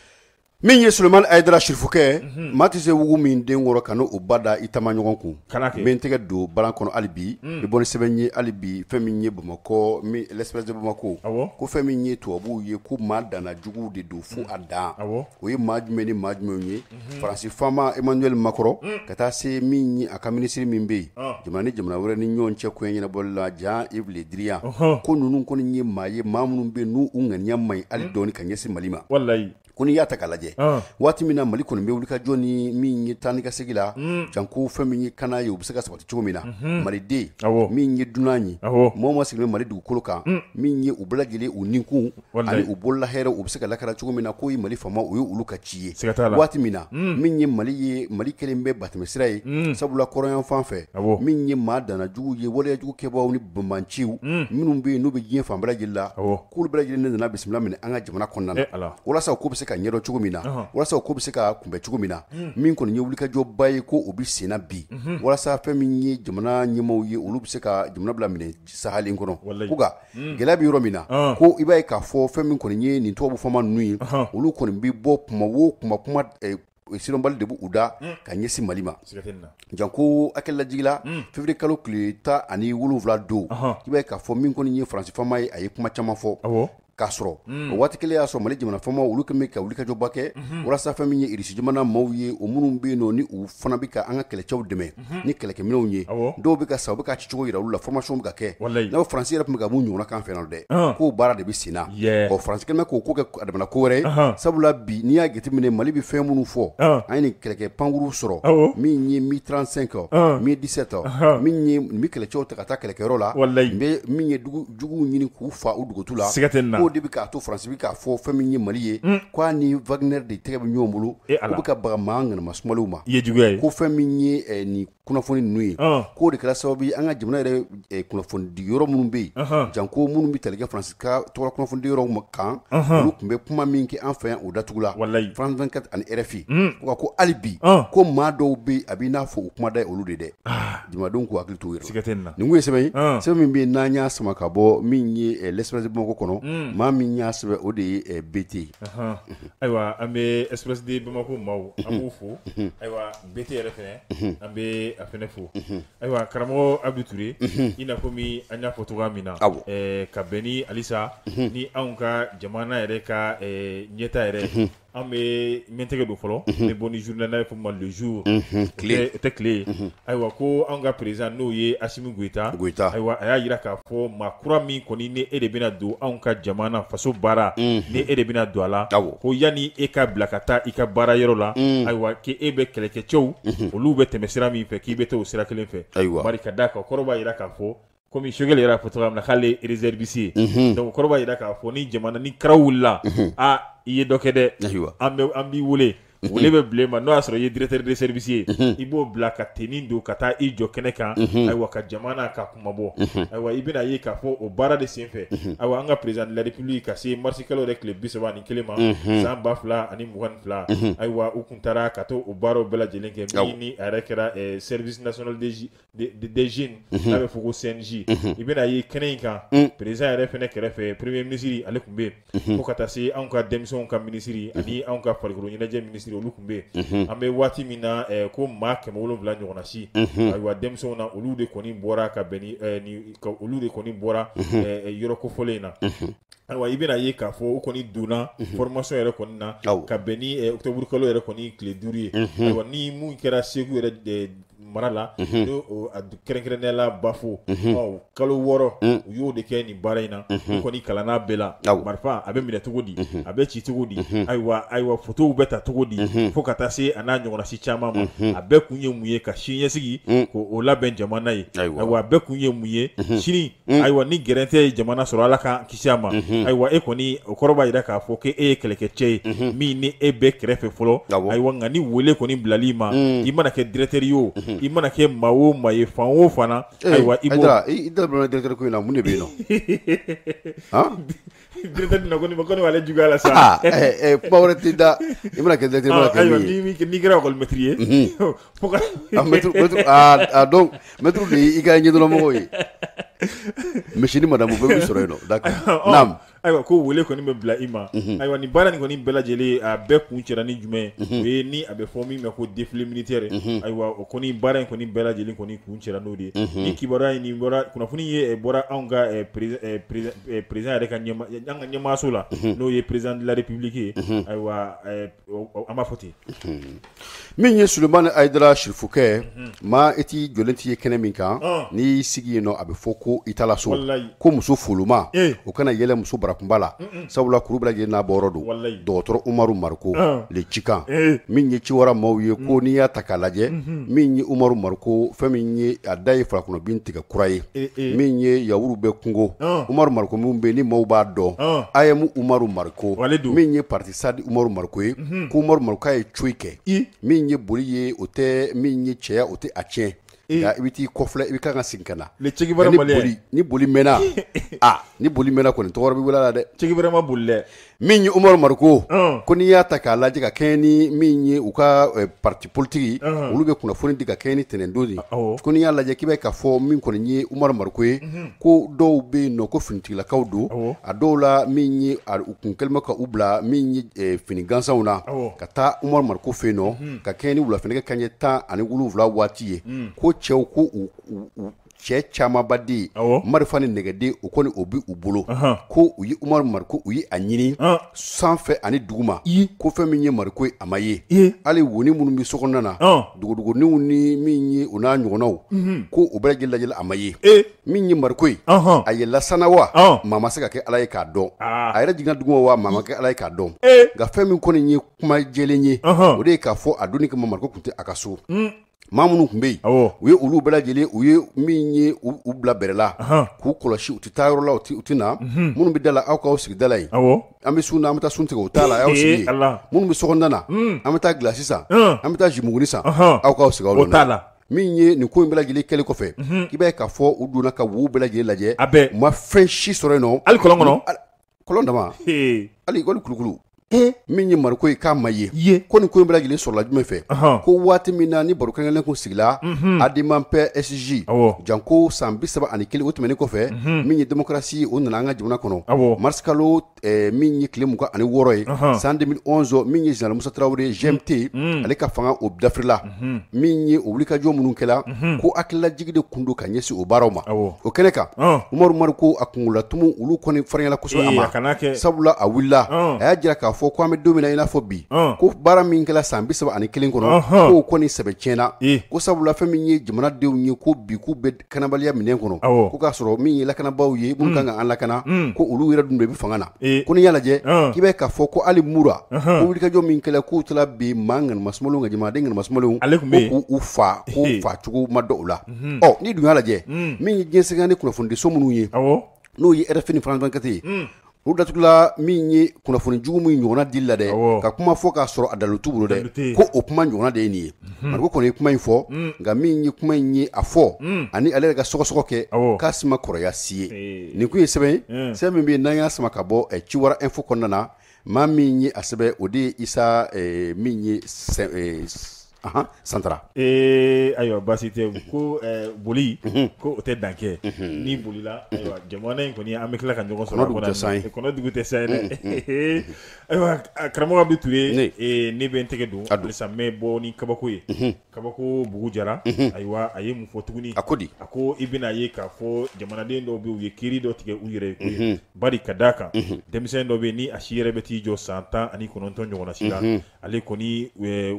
Min ye Sulemani Ayidara Sirifukɛ, maa tɛ se wugu min den kɔrɔ ka n'o ba da i taama ɲɔgɔn kun. Kana kɛ. N bɛ n tɛgɛ don balan kɔnɔ hali bi, n bɛ bɔ ni sɛbɛn ye hali bi, fɛn min ye Bamakɔ, min l'Express de Bamako. Ko fɛn min ye tubabuw ye, ko maa danna juguw de don fo a dan. O ye maa jumɛn ni maa jumɛnw ye? Faransi faama Emmanuel Macron, ka taa se min ye a ka minisiri min bɛ yen, jamana ni jamana wɛrɛ ni ɲɔgɔn cɛ koɲɛ ɲɛnabɔli la, Jean-Yves Le Drian. Ko ninnu kɔni ye maa ye, maa minnu bɛ yen n'u ŋaniya man ɲi hali dɔɔni ka ɲɛsin Mali ma. Ko n'i y'a ta k'a lajɛ, waati min na Mali kɔni bɛ wulikajɔ ni min ye taa ni ka segin la, janko fɛn min ye kana ye, u bɛ se ka sabati cogo min na, maliden min ye dunan ye, mɔgɔ ma sigilen bɛ Mali dugukolo kan, min ye u bɛɛ lajɛlen u ninkun ani u bolola hɛrɛ, u bɛ se ka lakana cogo min na, k'o ye Mali faama, o ye olu ka ci ye. Waati min na min ye Mali ye, Mali kelen bɛ batɛmɛsira ye, sabula kɔrɔyan fan fɛ, min ye maa danna jugu ye, waleyajugu kɛbaaw ni banbaanciw minnu bɛ yen n'u bɛ diɲɛ fan bɛɛ lajɛlen la, k'olu bɛɛ lajɛlen nana bisimila minɛ an ka jamana kɔnɔna na, walasa ko bɛ se ka ɲɛdɔn cogo min na, walasa ko bɛ se ka kunbɛn cogo min na. Min kɔni ye wulikajɔba ye, ko o bɛ senna bi, walasa fɛn min ye jamana ɲɛmaaw ye, olu bɛ se ka jamana bila minɛ sahalen kɔnɔ. Ko nka gɛlɛya bɛ yɔrɔ min na, ko i b'a ye k'a fɔ fɛn min kɔni ye nin tubabu faama ninnu ye, olu kɔni bɛ bɔ kuma o kuma, kuma sidɔnbali de b'u da ka ɲɛsin Mali ma. Janko hakililajigin la, février kalo tile 17 don, i b'a ye k'a fɔ min kɔni ye Faransi faama ye, a ye kuma caman fɔ. K'a sɔrɔ o waati kelen y'a sɔrɔ Mali jamana faamaw olu kɛlen bɛ ka wulikajɔba kɛ walasa fɛn min ye Irisi jamana maaw ye, o minnu bɛ yen nɔ ni u fana bɛ ka an ka kɛlɛcɛw dɛmɛ ni kɛlɛkɛminɛnw ye, dɔw bɛ ka sa, u bɛ ka cicogo jira olu la, formation bɛ ka kɛ. N'a Faransi yɛrɛ tun bɛ ka mun ɲɔgɔnna kan fɛ yan dɛ, k'o baara de bɛ sen na. Ɔ, Faransi kɛlen bɛ k'o ko kɛ a damana ko wɛrɛ ye, sabula bi n'i y'a jateminɛ, Mali bɛ fɛn minnu fɔ, an ye nin kɛlɛkɛ pankuru sɔrɔ, min ye Mi 35, Mi 17, min ye nin bɛ kɛlɛcɛw ta ka taa kɛlɛkɛyɔrɔ la, min ye juguw ɲini k'u fa u dugutu la. K'o de bɛ k'a to Faransi bɛ k'a fɔ fɛn min ye Mali ye, k'a ni Wagner de tɛgɛ bɛ ɲɔgɔn bolo, k'u bɛ ka baga maa ŋanama sumaliw ma. I ye juguya ye. Ko fɛn min ye nin kunnafoni ninnu ye, k'o de kɛra sababu ye an ka jamana yɛrɛ kunnafonidi yɔrɔ minnu bɛ yen, janko minnu bɛ tali kɛ Faransi ka tɔgɔla kunnafonidi yɔrɔw kan, olu tun bɛ kuma min kɛ an fɛ yan, o datugula. France 24 ani RFI. Ko hali bi ko maa dɔw bɛ yen, a b'i n'a fɔ u kuma da ye olu de dɛ. Jamanadenw k'u hakili to u yɛrɛ la. Nin kun ye sɛbɛn ye, sɛbɛn min bɛ yen n'an y'a sama ka bɔ min ye l'Express de Bamako kɔnɔ, maa min y'a sɛbɛn o de ye BT. Ayiwa, an bɛ Express de Bamako maaw, an b'u fo. Ayiwa, BT yɛrɛ fɛnɛ, an bɛ a fɛnɛ fo. Ayiwa, karamɔgɔ Abdou Touré, i n'a fɔ min an y'a fɔ cogoya min na, ka bɛn ni halisa ni anw ka jamana yɛrɛ ka ɲɛta yɛrɛ, an bɛ min tɛgɛ don fɔlɔ, n bɛ bɔ ni journal n'a bɛ fɔ o ma Le Jour, tile o tɛ tile ye. Ayiwa, ko anw ka président n'o ye Assimi Goïta, ayiwa, a y'a jira k'a fɔ maa kura min kɔni ni e de bɛna don anw ka jamana faso baara, ni e de bɛna don a la, ko yanni e ka bila ka taa i ka baara yɔrɔ la, ayiwa, k'e bɛ kɛlɛkɛcɛw olu bɛ tɛmɛ sira min fɛ, k'i bɛ taa o sira kelen fɛ. Bari ka d'a kan, kɔrɔ b'a jira k'a fɔ komi Choguel yɛrɛ y'a fɔ cogoya min na k'ale ye réserviste ye, donc kɔrɔ b'a jira k'a fɔ ni jamana ni karaw wulila, aa, i ye dɔ kɛ dɛ, an b'i wele. Wele bɛ bila ma n'o y'a sɔrɔ i ye directeur de service ye, i b'o bila ka tenue don ka taa i jɔ kɛnɛ kan, ayiwa ka jamana ka kumabɔ. Ayiwa i bɛna ye k'a fɔ o baara de senfɛ, ayiwa an ka président de la République ka se mars kalo yɛrɛ tile 31 ma san 2022, ayiwa u kun taara ka to o baaraw bɛɛ lajɛlen kɛ min ni a yɛrɛ kɛra service national des jeunes n'a bɛ fɔ ko CNJ. I bɛna ye kɛnɛ in kan, président yɛrɛ fɛnɛ kɛrɛfɛ premier ministre ale tun bɛ yen, fo ka taa se anw ka denmisɛnw ka ministre ani anw ka farikolo ɲɛnajɛ ministre olu tun bɛ yen. An bɛ waati min na ko maa 700 ɲɔgɔnna si, ayiwa denmisɛnw na olu de kɔni bɔra ka bɛn ni olu de kɔni bɔra yɔrɔ kofɔlen in na. Ayiwa i bɛna ye k'a fɔ u kɔni donna formation yɛrɛ kɔni na ka bɛn ni octobre kalo yɛrɛ kɔni tile 5 ye. Ayiwa ni mun kɛra Segu yɛrɛ mara la, n'o kɛrɛnkɛrɛnnenya la Bafo, kalo 6 u y'o de kɛ nin baara in na. U kɔni kalanna bɛɛ la, marifa a bɛ minɛ cogo di, a bɛ ci cogo di, ayiwa photow bɛ ta cogo di, fo ka taa se a n'a ɲɔgɔnna si caman ma. A bɛɛ kun ye mun ye? Ka siniɲɛsigi k'o labɛn jamana ye. Ayiwa a bɛɛ kun ye mun ye? Sini ayiwa ni gɛrɛntɛ ye jamana sɔrɔ, Ala k'an kisi a ma, ayiwa e kɔni o kɔrɔ b'a jira k'a fɔ k'e ye kɛlɛkɛcɛ ye min ni e bɛ kɛrɛfɛ fɔlɔ. Ayiwa nka ni wele kɔni bilali ma, i mana kɛ directeur ye o, i mana kɛ maa o maa ye fan o fan na, ayiwa i b'o i da bila directeur ko in na, mun de bɛ yen nɔ? Directeur na ko ni b'ale juguya la sa. Kuma wɛrɛ t'i da, i mana kɛ directeur, i mana kɛ min ye, n'i kɛra école maître ye, fo ka donc maître de y'i ka ɲɛdɔnmɔgɔw ye, monsieur ni madame bɛɛ b'i sɔrɔ yen nɔ. D'accord, naam. Ayiwa ko wele kɔni bɛ bila i ma. Ayiwa nin baara nin kɔni bɛɛ lajɛlen a bɛɛ kun cɛra ni jumɛn ye? O ye ni a bɛ fɔ min ma ko défilé militaire. Ayiwa o kɔni baara in kɔni bɛɛ lajɛlen kɔni kun cɛra n'o de ye. Ni kibaruya in nin bɔra, kunnafoni ye bɔra anw ka président yɛrɛ ka ɲɛma, an ka ɲɛmaaso la, n'o ye président de la République ye. Ayiwa an b'a fɔ ten. Min ye Sulemani Hayidara Sirifukɛ, maa i t'i jɔlen t'i ye kɛnɛ min kan, n'i y'i sigi yen nɔ a bɛ fɔ ko i taala so, ko muso foloma o kana yɛlɛ muso barakunba la, sabula kuru bɛɛ lajɛlen n'a bɔyɔrɔ don. Dɔgɔtɔrɔ Umaru Mariko le cikan min ye ciwara maaw ye, ko n'i y'a ta k'a lajɛ, min ye Umaru Mariko fɛn min ye a da ye farakɔnɔbin tigɛ kura ye, min ye yawuru bɛ kungo Umaru Mariko min bɛ ni maaw b'a dɔn, AEEM Umaru Mariko min ye parti SADI Umaru Mariko ye, ko Umaru Mariko ye coyi kɛ, min ye boli ye o tɛ, min ye cɛya o tɛ a tiɲɛ, nka i bɛ t'i kɔfilɛ i bɛ kan ka segin ka na. Ni boli mɛnna, ni boli mɛnna kɔni tɔgɔ bɛ wele la dɛ. Che Guevara ma boli dɛ. Min ye Umaru Mariko, ko n'i y'a ta k'a lajɛ ka kɛɲɛ ni min ye u ka parti politique, olu bɛ kunnafoni di ka kɛɲɛ ni tɛnɛndon ye, ko n'i y'a lajɛ k'i bɛ k'a fɔ min kɔni ye Umaru Mariko ye, ko dɔw bɛ yen nɔ ko finitigilakaw don, a dɔw la min ye u kun kɛlen bɛ ka u bila min ye fini gansanw na ka taa Umaru Mariko fɛ yen nɔ ka kɛɲɛ ni wulafɛnɛgɛ kanɲɛ 17 waati ye, ko cɛw ko u cɛ camanba den marifa ni nɛgɛden o kɔni o bɛ u bolo, ko u ye Umaru Mariko u ye a ɲini sanfɛ ani duguma, ko fɛn min ye Mariko ye a ma ye, hali woni minnu bɛ sokɔnɔna na, dogodogoninw ni min ye o n'a ɲɔgɔnnaw, ko o bɛɛ lajɛlen lajɛlen a ma ye. Min ye Mariko ye, a yɛlɛla sanna wa maa ma se ka kɛ Ala ye k'a dɔn, a yɛrɛ jiginna duguma wa maa ma kɛ Ala ye k'a dɔn, nka fɛn min kɔni ye kuma jɛlen ye, o de ye k'a fɔ a donni kama Mariko tun tɛ a ka so. Maa minnu tun bɛ yen, u ye olu bɛɛ lajɛlen u ye min ye u bila bɛrɛ la k'u kɔlɔsi, u tɛ taa yɔrɔ la, u tɛ na, minnu bɛ da la aw k'aw sigi da la yen, an bɛ sun na an bɛ taa sun tigɛ u t'a la, aw sigi yen, minnu bɛ sokɔnɔna na an bɛ taa gilasi san, an bɛ taa jimuguni san, aw k'aw sigi aw nɔ la. Min ye nin ko in bɛɛ lajɛlen kɛlen kɔfɛ, i b'a ye k'a fɔ u donna ka wo bɛɛ lajɛlen lajɛ, u ma fɛn si sɔrɔ yen nɔ, hali kɔlɔn kɔnɔ, kɔlɔn dama, hali kulukulu. Min ye Mariko ye k'a ma ye, ko nin ko in bɛɛ lajɛlen sɔrɔla jumɛn fɛ, ko waati min na ni baro kɛrɛnkɛrɛnnen kun sigila ADEMA PSG janko san 31 o tɛmɛnen kɔfɛ, min ye démocratie o nana an ka jamana kɔnɔ mars kalo min ye tile 26 ye san 2011, min ye Général Musa Tarawele GMT ale ka fanga o dafirila, min ye o wulikajɔ minnu kɛla, ko hakililajigi de kun don ka ɲɛsin o baaraw ma. O kɛnɛ kan Umaru Mariko a kunkololatumu olu kɔni farinyala kosɛbɛ a ma, sabula a wulila a y'a jira k'a fɔ ko an bɛ don min na i n'a fɔ bi, ko baara min kɛla san 31 kɔnɔ, k'o kɔni sɛbɛ tiɲɛna, ko sabula fɛn min ye jamanadenw ye ko bi k'u bɛ kanabaliya minɛn kɔnɔ, ko k'a sɔrɔ min ye lakanabaaw ye minnu kan ka an lakana, ko olu yɛrɛ dun de bɛ fanga na, ko n'i y'a lajɛ k'i bɛ k'a fɔ ko hali Mura ko wulikajɔ min kɛla k'u taara bi maa ŋanima sumalenw ka jamanaden ŋanima sumalenw ko k'u fa, ko fa cogo ma dɔn u la. Ɔ n'i dun y'a lajɛ min ye diɲɛ sɛgɛn ni kunnafonidiso minnu ye, n'o ye RFI ni France 24 ye, U datugula min ye kunnafoni jugu min ɲɔgɔnna dili la dɛ, ka kuma fɔ k'a sɔrɔ a dalu t'u bolo dɛ, ko o kuma ɲɔgɔnna de ye nin ye. Mariko kɔni ye kuma in fɔ, nka min ye kuma in ye a fɔ ani ale yɛrɛ ka sɔgɔsɔgɔ kɛ, k'a si ma kɔrɔya si ye. Nin kun ye sɛbɛn ye, sɛbɛn min bɛ yen n'an y'a sama ka bɔ Ciwara Info kɔnɔna na. Maa min ye a sɛbɛn, o de ye Isa min ye Santara. Ayiwa, baasi tɛ. Ko boli ko o tɛ dan kɛ, ni bolila, ayiwa, jamana in kɔni, an bɛ tila ka ɲɔgɔn sɔrɔ. Kɔnɔ dugu tɛ san ye. Kɔnɔ dugu tɛ san ye dɛ. Ayiwa, karamɔgɔ Abdou Touré, ne bɛ n tɛgɛ don halisa, n bɛ bɔ ni kabako ye, kabako bugu jara. Ayiwa, a ye mun fɔ tuguni? A ko di? A ko i bɛna ye k'a fɔ jamanaden dɔw bɛ, u ye kiiri dɔ tigɛ u yɛrɛ ye, bari ka d'a kan denmisɛn dɔ bɛ yen, ni a si yɛrɛ bɛ t'i jɔ san 19 ɲɔgɔnna si la, ale kɔni,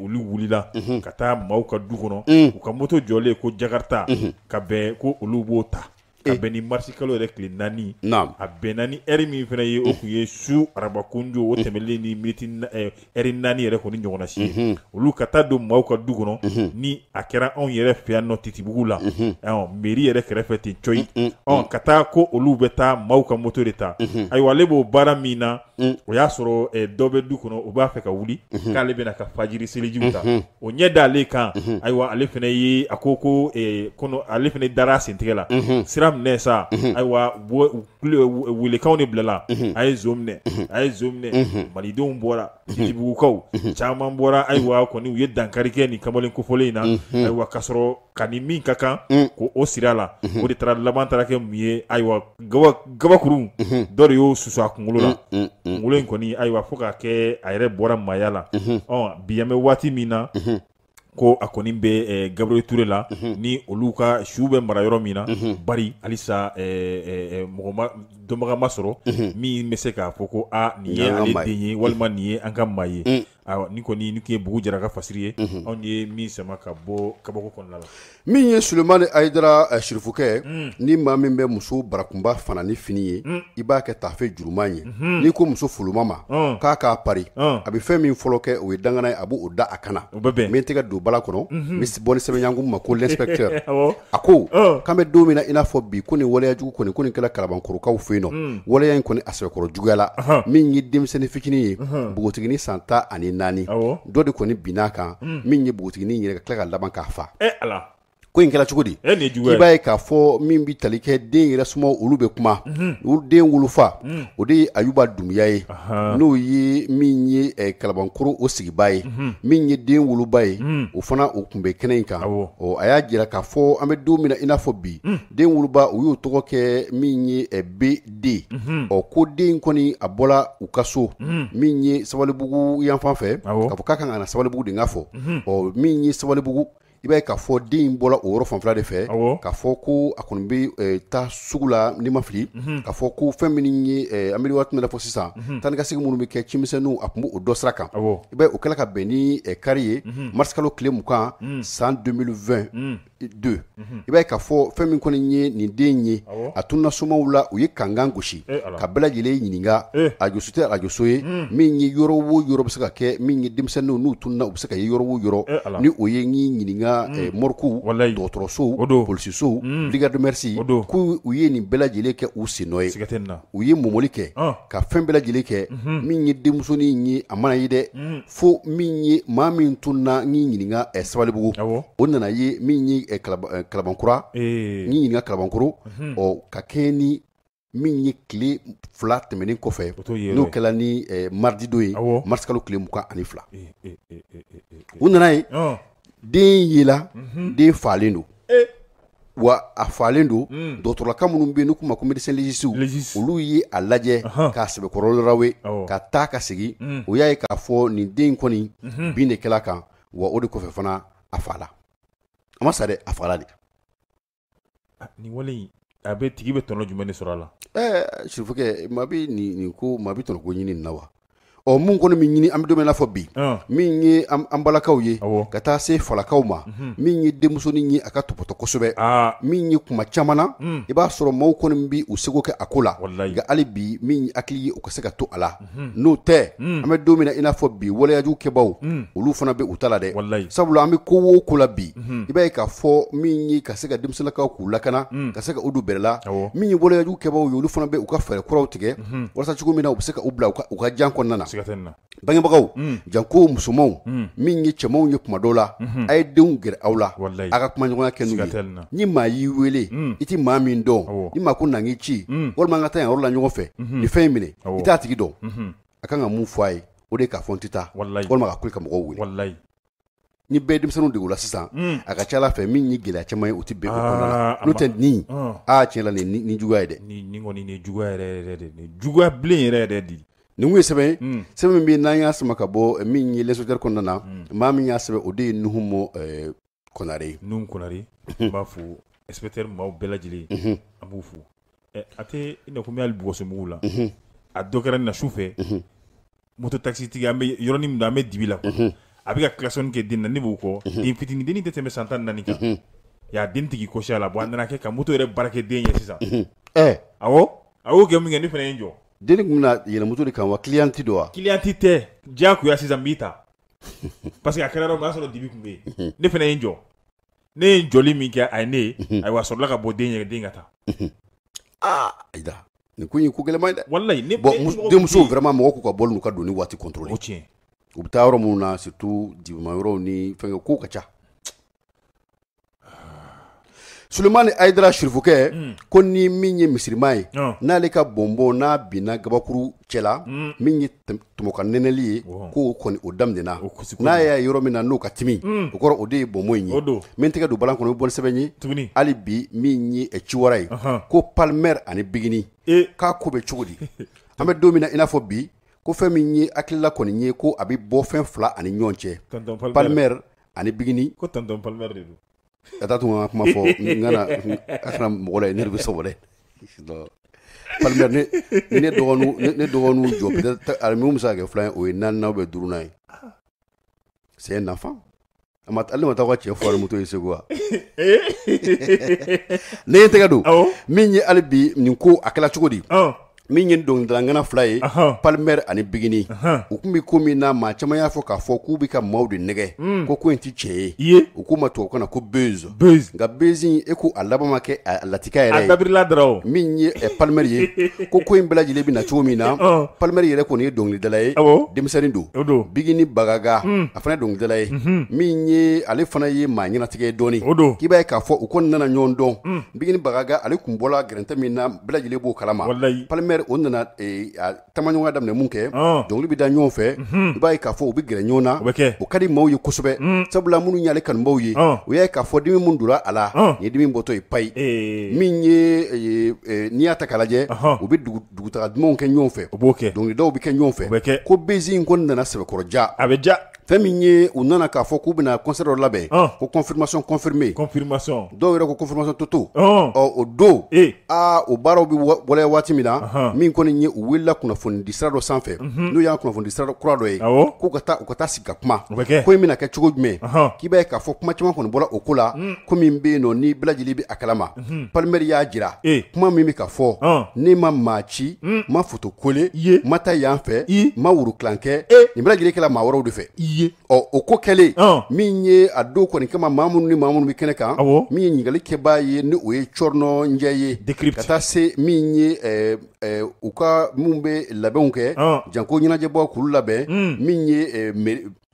olu wulila ka taa maaw ka du kɔnɔ, u ka moto jɔlen ko Jakarta, ka bɛn ko olu b'o ta, ka bɛn ni marisi kalo yɛrɛ tile 4, a bɛnna ni heure min fana ye, o tun ye su arabakunjo, o tɛmɛlen ni miniti heure 4 yɛrɛ kɔni ɲɔgɔnna si ye, olu ka taa don maaw ka du kɔnɔ, ni a kɛra anw yɛrɛ fɛ yan nɔ Titibugu la, mairie yɛrɛ kɛrɛfɛ ten coyi, ka taa ko olu bɛ taa maaw ka moto de ta. Ayiwa, ale b'o baara min na, o y'a sɔrɔ dɔ bɛ du kɔnɔ, o b'a fɛ ka wuli k'ale bɛna ka fajiri selijiw ta, o ɲɛ d'ale kan. Ayiwa, ale fana ye a ko ko ale fana dara a sentigɛ la, sira minɛ sa. Ayiwa, welekanw de bilala, a ye zon minɛ, a ye zon minɛ. Malidenw bɔra, Titibugukaw caman bɔra. Ayiwa kɔni, u ye dankari kɛ nin kamalen kofɔlen in na. Ayiwa, ka sɔrɔ ka ni min ka kan ko o sira la, o de taara laban taara kɛ mun ye? Ayiwa, gabakuru dɔ de y'o susu a kunkolo la, kunkolo in kɔni, ayiwa, fo k'a kɛ a yɛrɛ bɔra maaya la. Bi an bɛ waati min na, ko a kɔni bɛ Gabriel Touré la, ni olu ka su bɛ mara yɔrɔ min na, bari halisa mɔgɔ ma, dɔnbaga ma sɔrɔ min bɛ se k'a fɔ ko aa, nin ye ale den ye walima nin ye an ka maa ye. Ayiwa, ni kɔni ni tun ye Bugu Jara ka fasiri ye, anw ye min sama ka bɔ kabako kɔnɔna la. Min ye Sulemani Ayidara Sirifukɛ, ni maa min bɛ muso barakunba fana ni fini ye, i b'a kɛ tafe juruman ye. N'i ko muso foloma ma k'a k'a pari, a bɛ fɛn min fɔlɔ kɛ, o ye dangana ye, a b'o da a kana. O bɛ bɛn. N bɛ tɛgɛ don bala kɔnɔ, n bɛ bɔ ni sɛbɛnɲanku ma ko l'inspecteur. A ko k'an bɛ don min na i n'a fɔ bi, ko nin waleya jugu kɔni, ko nin kɛra Kalabankɔrɔkaw fɛ yen nɔ. Waleya in kɔni, a sɛbɛkɔrɔ juguyala. Min ye denmisɛnnin fitinin ye, npogotiginin san 14, dɔ de kɔni bin'a kan, min ye npogotiginin yɛrɛ, ka tila ka laban k'a fa. Ko in kɛra cogo di? I b'a ye k'a fɔ min bɛ tali kɛ den yɛrɛ somɔgɔw, olu bɛ kuma. Den wolofa, o de ye Ayuba Dunbiya ye, n'o ye min ye Kalabankɔrɔ o sigibaa ye. Min ye den woloba ye, o fana o tun bɛ kɛnɛ in kan. Ɔ, a y'a jira k'a fɔ an bɛ don min na i n'a fɔ bi, den woloba, u y'o tɔgɔ kɛ min ye BD. Ɔ, ko den kɔni, a bɔra u ka so min ye Sabalibugu yanfan fɛ, k'a fɔ k'a kan ka na Sabalibugu de n ka fɔ. Ɔ, min ye Sabalibugu, i b'a ye k'a fɔ den in bɔra o yɔrɔ fanfɛla de fɛ, k'a fɔ ko a kɔni bɛ taa sugu la, n'i ma fili, k'a fɔ ko fɛn min ye an bɛ waati min na fɔ sisan, taa ni ka segin minnu bɛ kɛ cimisɛnninw, a tun b'o dɔ sira kan. I b'a ye, o kɛla ka bɛn ni kari ye, mars kalo tile 20 san 2022. I b'a ye k'a fɔ fɛn min kɔni ye nin den ye, a tununa somaw la, u ye kankan gosi ka bɛɛ lajɛlen ɲininka, arajoso tɛ arajoso ye, min ye yɔrɔ o yɔrɔ bɛ se ka kɛ min ye denmisɛnninw n'u tununa, u bɛ se ka ye yɔrɔ o yɔrɔ, ni o ye n ɲininka morgue, dɔgɔtɔrɔsow, polisisow, brigade de mœurs, k'u u ye nin bɛɛ lajɛlen kɛ u sen nɔ ye. U ye mɔmɔli kɛ ka fɛn bɛɛ lajɛlen kɛ. Min ye denmusonin ye, a mana ye dɛ, fo min ye maa min tununa, n ɲininka Sabalibugu, o nana ye min ye Kalabankura, n ɲininka Kalabankoro. Ɔ, ka kɛɲɛ ni min ye tile 2 tɛmɛnen kɔfɛ, n'o kɛla ni mardi don ye, mars kalo tile 22, u nana ye den yela, den falen don. Wa a falen don, dɔgɔtɔrɔlaka minnu bɛ yen n'u k'u ma ko médecin légiste, olu ye a lajɛ k'a sɛbɛkɔrɔ rawe ka taa ka segin, o y'a ye k'a fɔ nin den kɔni, bin de kɛla kan, wa o de kɔfɛ fana a fala. A ma sa dɛ, a fala de. Nin wale in, a bɛ tigi bɛ tɔnɔ jumɛn de sɔrɔ a la? Ɛɛ, Sirifukɛ, maa bɛ nin ko, maa bɛ tɔnɔ ko ɲini nin na wa? Ɔ mun kɔni min ɲini an bɛ don min na fɔ bi, min ye an balakaw ye ka taa se falakaw ma, min ye denmusonin ye a ka tɔpɔtɔ kosɛbɛ, min ye kuma caman na i b'a sɔrɔ maaw kɔni bɛ u seko kɛ a ko la, nka hali bi min ye hakili ye u ka se ka to a la. N'o tɛ, an bɛ don min na i n'a fɔ bi, waleyajugu kɛbaw olu fana bɛ u ta la dɛ. Sabula an bɛ ko o ko la bi, i b'a ye k'a fɔ min ye ka se ka denmisɛnninlakaw k'u lakana, ka se ka u don bɛrɛ la, min ye waleyajugu kɛbaw ye olu fana bɛ u ka fɛɛrɛ kuraw tigɛ walasa cogo min na u bɛ se ka u bila u ka jan kɔnɔna na. Bangebagaw, janko musomanw, min ye cɛmanw ye kuma dɔw la, a ye denw gɛrɛ aw la, a ka kumaɲɔgɔnya kɛ n'u ye. Ni maa y'i wele, i tɛ maa min dɔn, ni maa ko na k'i ci walima an ka taa yan yɔrɔ la ɲɔgɔn fɛ, nin fɛn in minɛ, i t'a tigi dɔn, a kan ka mun fɔ a ye, o de ye k'a fɔ n tɛ taa, walima ka kule ka mɔgɔw wele. Ni bɛɛ denmisɛnninw dege o la sisan, a ka ca ala fɛ min ye gɛlɛya caman ye o tɛ bɛn o kɔnɔna la. N'o tɛ nin, aa tiɲɛ la nin juguya ye dɛ. Nin kɔni nin juguya yɛrɛ yɛrɛ de, nin juguya bilen yɛrɛ yɛrɛ de. Nin kun ye sɛbɛn ye, sɛbɛn min bɛ n'an y'a sama ka bɔ min ye L'Inspecteur kɔnɔna na, maa min y'a sɛbɛn o de ye Nuhumu Konare ye. Nuhu Konare, n b'a fo inspecteur maaw bɛɛ lajɛlen, an b'u fo. A tɛ i n'a fɔ n bɛ hali Bɔgɔsomugu la, a dɔ kɛra nin na su fɛ, moto taxi tigi an bɛ yɔrɔnin min na an bɛ dibi la, a bɛ ka klaxon kɛ den na, ne b'o kɔ, den fitinin, dennin tɛ tɛmɛ san 14 kan, y'a den tigi kɔsi a la, bon a nana kɛ ka moto yɛrɛ baara kɛ den ye sisan. Awɔ, a y'o kɛ min kɛ ne fana ye n jɔ. Den tun bɛna yɛlɛn moto de kan wa, client don wa? Client tɛ, diyagoya sisan n b'i ta. Parce que a kɛra yɔrɔ min o y'a sɔrɔ dibi tun bɛ yen. Ne fana ye n jɔ. Ne ye jɔli min kɛ a ye ne ye, ayiwa a sɔrɔla ka bɔ den ɲɛ, den ka taa. Aa Ayida, nin ko in ye ko gɛlɛman ye dɛ. Walayi, ne bon denmusow vraiment mɔgɔ k'u ka bɔli n'u ka donni waati contrôler. O tiɲɛ. U bɛ taa yɔrɔ minnu na surtout dibima yɔrɔw ni fɛnkɛ kow ka ca. Sulemani Ayidara Sirifukɛ, ko ni min ye misirima ye, n'ale ka bɔnbɔn n'a binna gabakuru cɛla, min ye tɔmɔka nɛnɛli ye, k'o kɔni o daminɛna, n'a y'a ye yɔrɔ min na n'o ka timi, o kɔrɔ o de ye bɔnbɔn in ye. Min tɛgɛ don balan kɔnɔ o bɛ bɔ ni sɛbɛn ye hali bi min ye ciwara ye, ko Palmer ani Bigini k'a ko bɛ cogo di? An bɛ don min na i n'a fɔ bi, ko fɛn min ye hakilila kɔni ye ko a bɛ bɔ fɛn fila ani ɲɔgɔn cɛ, Palmer ani Bigini. Ko tonton Palmer de don. Ka taa tun ka kuma fɔ n kana a kana mɔgɔ la ne de bɛ sɔgɔ dɛ. Palmer ne dɔgɔninw jɔ peut-être a min bɛ se ka kɛ filan ye, o ye 4nan ou bien 5nan ye. C'est un enfant. Ale ma taa ka cɛ fɔra moto ye Segu wa? Ne ye tɛgɛ don min ye hali bi nin ko a kɛla cogo di? Min ye dɔnkilidala fila ye, Palmer ani Bigini, u tun bɛ ko min na maa caman y'a fɔ k'a fɔ k'u bɛ ka maaw de nɛgɛ, ko in tɛ tiɲɛ ye. U k'u ma tubabukan na ko buzz. Nka buzz in e ko a laban ma kɛ a latika yɛrɛ ye. A dabirila dɔrɔn. Min ye Palmer ye, ko in bɛɛ lajɛlen bɛ na cogo min na, Palmer yɛrɛ kɔni ye dɔnkilidala ye, denmisɛnnin don. Bigini Bagaga, a fana ye dɔnkilidala ye, min ye ale fana ye maa ɲɛnatigɛ ye dɔɔnin. K'i b'a ye k'a fɔ u kɔni nana ɲɔgɔn dɔn. Bigini Bagaga ale tun bɔla gɛrɛntɛ min na bɛɛ lajɛlen b'o kalama. Palmer o nana tamaɲɔgɔnya daminɛ mun kɛ, dɔnkili bɛ da ɲɔgɔn fɛ, i b'a ye k'a fɔ u bɛ gɛrɛ ɲɔgɔn na, o ka di maaw ye kosɛbɛ. Sabula minnu y'ale kanubaw ye, u y'a ye k'a fɔ dimi mun donna a la, nin ye dimi bɔtɔ ye payi. Min ye n'i y'a ta k'a lajɛ, u bɛ dugutaga dumanw kɛ ɲɔgɔn fɛ, dɔnkilidaw bɛ kɛ ɲɔgɔn fɛ. Ko buzz in kɔni nana sɛbɛkɔrɔ ja, a bɛ ja. Fɛn min ye u nana k'a fɔ k'u bɛna concert dɔ labɛn, ko confirmation confirmée, confirmation, dɔw yɛrɛ ko confirmation toto. Ɔ o don, aa o baaraw bɛ waleya waati min na, min kɔni ye u wulila kunnafoni di sira dɔ sanfɛ, n'o y'a kunnafoni di sira kura dɔ ye, k'u ka taa u ka taa sigi ka kuma, ko in bɛna kɛ cogo jumɛn. K'i b'a ye k'a fɔ kuma caman kɔni bɔra o ko la, ko min bɛ yen nɔ ni bɛɛ lajɛlen bɛ a kalama. Palmer y'a jira kuma min bɛ ka fɔ, ne ma maa ci, ma photo coller, ma taa yan fɛ, ma woro kilan kɛ, nin bɛɛ lajɛlen kɛla maa wɛrɛw de fɛ. Ɔ o ko kɛlen, min ye a don kɔni kama maa minnu ni maa minnu bɛ kɛnɛ kan, min ye ɲininkali kɛbaa ye ni o ye Cɔrɔnɔ Njɛ ye, ka taa se min ye u ka minnu bɛ labɛnw kɛ, janko ɲɛnajɛbaw k'olu labɛn, min ye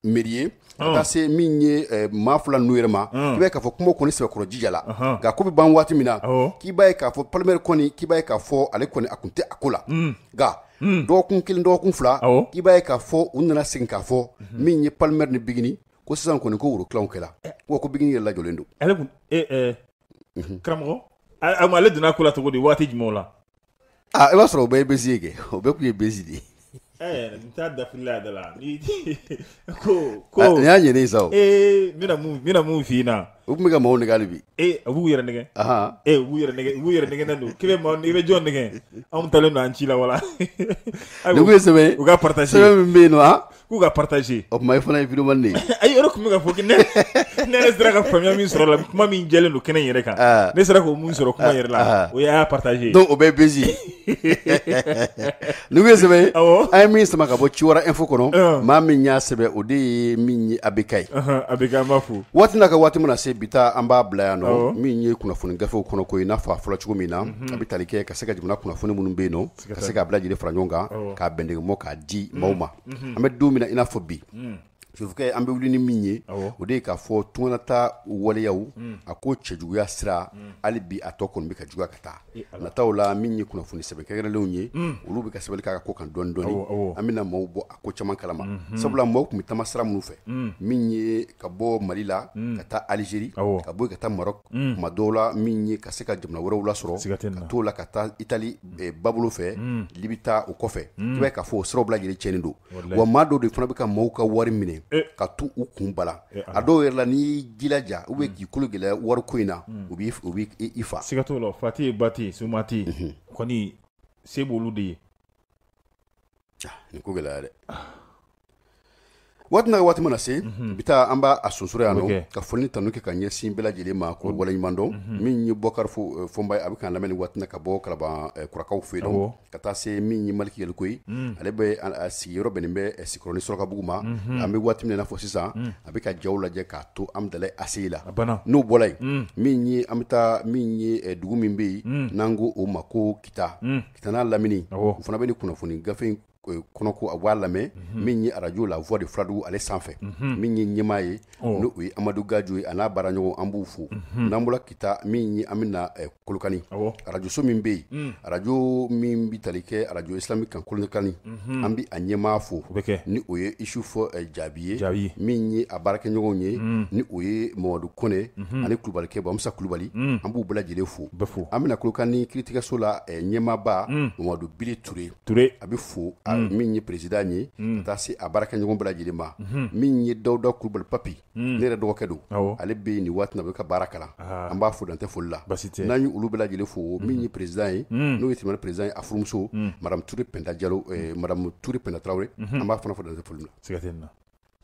mairie ye, ka taa se min ye maa fila ninnu yɛrɛ ma, k'i b'a ye k'a fɔ kuma kɔni sɛbɛkɔrɔ jija la. Nka ko bɛ ban waati min na, k'i b'a ye k'a fɔ Palmer kɔni, k'i b'a ye k'a fɔ ale kɔni a kun tɛ a ko la. Nka dɔgɔkun kelen dɔgɔkun fila, k'i b'a ye k'a fɔ u nana segin k'a fɔ min ye Palmer ni Bigini, ko sisan kɔni ko woro kilanw kɛla, ko Bigini yɛrɛ lajɔlen don. Ale kun karamɔgɔ ale donna ko la cogo di waati jumɛn la? Aa i b'a sɔrɔ o bɛɛ ye buzz ye kɛ, o bɛɛ kun ye buzz de ye. N t'a dafirila a da la. Ko nin y'a ɲɛnen sa o. N bɛna mun f'i ɲɛna. U tun bɛ ka maaw nɛgɛ hali bi. Ee, u b'u yɛrɛ nɛgɛ. Ee, u b'u yɛrɛ nɛgɛ, u b'u yɛrɛ nɛgɛ don. K'i bɛ maaw, i bɛ jɔn nɛgɛ? Anw talen don an ci la wala. Nin kun ye sɛbɛn ye. U ka partager. Sɛbɛn min bɛ yen nɔ han. K'u ka partager. O tuma e fana ye vidéoman de ye. Ayi, o de tun bɛ ka fɔ ne yɛrɛ sera ka faamuya min sɔrɔ la, kuma min jɛlen don kɛnɛ in yɛrɛ kan. Ne sera k'o mun sɔrɔ kuma yɛrɛ la, o y'a partager. Donc o bɛɛ ye buzz ye. Nin kun ye sɛbɛn ye. Awɔ. An ye min sama ka bɔ Ciwara info kɔnɔ. Maa min y'a sɛbɛn, o de ye min ye ABK ye. ABK, an b'a fo. Waati n'a ka waati mana se, bi ta an b'a bila yan nɔ. Min ye kunnafoni gafew kɔnɔ ko ye, i n'a fɔ a fɔra cogo min na, a bɛ tali kɛ ka se ka jamana kunnafoni minnu bɛ yen nɔ, ka se k'a bɛɛ lajɛlen fara ɲɔgɔn kan, k'a bɛndɛgɛmɔ k'a di maaw ma. An bɛ don min na i n'a fɔ bi, sufukɛ, an bɛ wuli ni min ye, o de ye k'a fɔ tunganata waleyaw, a ko cɛjuguya sira, hali bi a tɔ kɔni bɛ ka juguya ka taa nataw la. Min ye kunnafoni sɛbɛn kɛrɛnkɛrɛnlenw ye, olu bɛ ka sɛbɛnni k'a ka ko kan dɔɔni dɔɔni. An bɛna maaw bɔ a ko caman kalama, sabula maaw tun bɛ taama sira minnu fɛ, min ye ka bɔ Mali la ka taa Algérie, ka bɔ ka taa Maroc, tuma dɔw la min ye ka se ka jamana wɛrɛw lasɔrɔ, ka t'o la ka taa Italie babolo fɛ, Libi ta o kɔfɛ. I b'a ye k'a fɔ o siraw bɛɛ lajɛlen tiɲɛnen don. Wa maa dɔw de fana bɛ ka maaw ka wari minɛ ka t'u u kun bala. A dɔw yɛrɛ la, n'i y'i jilaja ou bien k'i kolo gɛlɛya wariko in na, u b'i fa. Siga t'o la, fa tɛ yen, ba tɛ yen, soma tɛ yen, kɔni se b'olu de ye. Nin ko gɛlɛya dɛ. Waati n'a waati mana se, bi taa an b'a sonsoro yan nɔ, ka foli ni tanu kɛ ka ɲɛsin bɛɛ lajɛlen ma ko waleɲuman dɔn. Min ye Bɔkari Fɔnba ye, a bɛ k'an lamɛn ni waati na ka bɔ Kalaban Kurakaw fɛ yen, ka taa se min ye Maliki Yeliko ye, ale bɛ a sigiyɔrɔ bɛnnen bɛ Sikɔrɔni Surakabugu ma. An bɛ waati min na i n'a fɔ sisan, a bɛ ka jaw lajɛ k'a to Amudalayi ACI la. N'o bɔra yen, min ye an bɛ taa min ye dugu min bɛ yen n'an ko o ma ko Kita, Kita n'a lamini, o fana bɛ ni kunnafoni gafe in kɔnɔ ko a b'a lamɛn, min ye arajo la Voix de Fuladugu ale sanfɛ, min ye ɲɛmaa ye, n'o ye Amadu Gajo ye, a n'a baaraɲɔgɔn, an b'u fo. N'an bɔra Kita, min ye an bɛ na Kolokani, arajoso min bɛ yen, arajo min bɛ tali kɛ arajo islamique kan Kolokani, an bɛ a ɲɛmaa fo, ni o ye Isufu Jaabi ye, min ye a baarakɛɲɔgɔnw ye, ni o ye Mamadu Kone ani Kulubalikɛ Bamusa Kulubali, an b'u bɛɛ lajɛlen fo. An bɛna Kolokani kiiritigɛso la, ɲɛmaaba Mamadu Bili Ture, a bɛ fo, min ye président ye, ka taa se a baarakɛɲɔgɔn bɛɛ lajɛlen ma. Min ye Dawuda Kulubali Papi, ne yɛrɛ dɔgɔkɛ don, ale bɛ yen nin waati na, a bɛ ka baara kalan, an b'a fo dantɛ foli la. N'an ye olu bɛɛ lajɛlen fo, min ye président ye, n'o ye tribunal président ye, a furumuso madame Ture Penda Jalo, madame Ture Penda Tarawele, an b'a fana fo dantɛ foli la.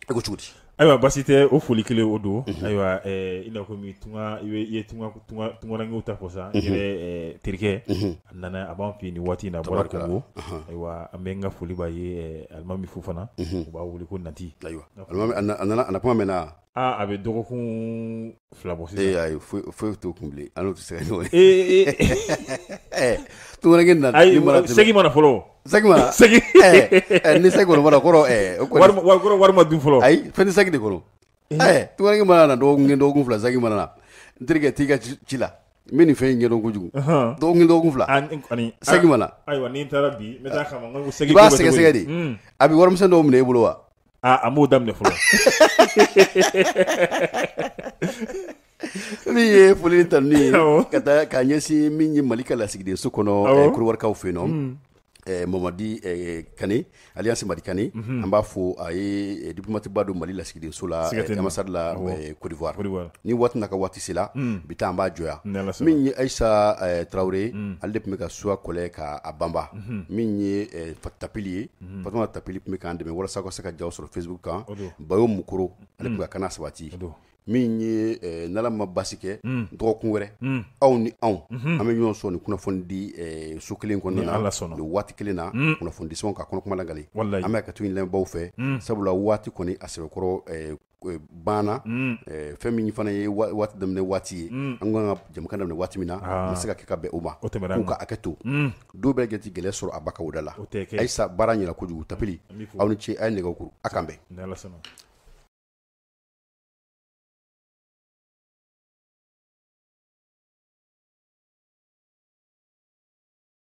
E ko cogo di? Ayiwa, basi tɛ, o foli kelen o don. Ayiwa, i n'a fɔ tunga, i ye tungarankew ta fɔ sa, n yɛrɛ terikɛ a nana, a b'an fɛ yen nin waati in na, a bɔra Kongo. Ayiwa, an bɛ n ka foli b'a ye, alimami Fofana, u b'a wele ko Nati. Ayiwa, a nana, a kuma mɛnna. Aa, a bɛ dɔgɔkun 2 bɔ sisan. Ee ayi, foyi t'o kun bilen, an n'o tɛ se ka ɲɔgɔn ye. Tungaranke nana. Ayi, segi mana fɔlɔ. Segi mana. Segi. Ni segi kɔni bɔra kɔrɔ, wari wari ma dun fɔlɔ. Ayi, fɛn tɛ segi de kɔnɔ. Tungaranke mana na dɔgɔkun kelen, dɔgɔkun 2, segi mana na. N terikɛ, t'i ka ci la. N bɛ nin fɛn in ɲɛdɔn kojugu. Dɔgɔkun kelen, dɔgɔkun 2. Segi mana. Ayiwa, ni n taara bi, n bɛ taa kama, n ko segi. I b'a sɛgɛsɛgɛ de. A bɛ warimisɛn dɔw minɛ e bolo wa? A m'o daminɛ fɔlɔ. Min ye foli ni tanuni ye ka taa k'a ɲɛsin min ye Mali ka lasigidenso kɔnɔ, Kodiwarikaw fɛ yen nɔ, Mamadi Kane, alias Madi Kane, an b'a fo, a ye diplomate ba don Mali lasigidenso la, ambassade la Côte d'Ivoire. Ni waati n'a ka waati sera, bi taa an b'a jɔ yan. Min ye Ayisa Tarawele, ale de tun bɛ ka suwa kɔlɛ k'a banba. Min ye Tapili ye, Fatuma Tapili tun bɛ k'an dɛmɛ walasa ka se ka jaw sɔrɔ Facebook kan. Bayo Mukoro, ale tun bɛ ka kana sabati. Min ye n'Ala ma basi kɛ, dɔgɔkun wɛrɛ aw ni anw an bɛ ɲɔgɔn sɔrɔ ni kunnafoni di so kelen kɔnɔna na, nin waati kelen na, kunnafoni di sɔn ka kɔnɔ kuma lakale. An bɛ ka to lamɛnbaaw fɛ, sabula waati kɔni a sɛbɛkɔrɔ banna. Fɛn min fana ye waati daminɛ waati ye, an kan ka jamukan daminɛ waati min na, an bɛ se ka kɛ ka bɛn o ma, k'u ka hakɛ to. Dɔw bɛ jate gɛlɛya sɔrɔ a ba ka o da la. Ayisa, baara ɲɛna kojugu. Tapili, aw ni ce, a ye nɛgɛw kuru, a k'an bɛn.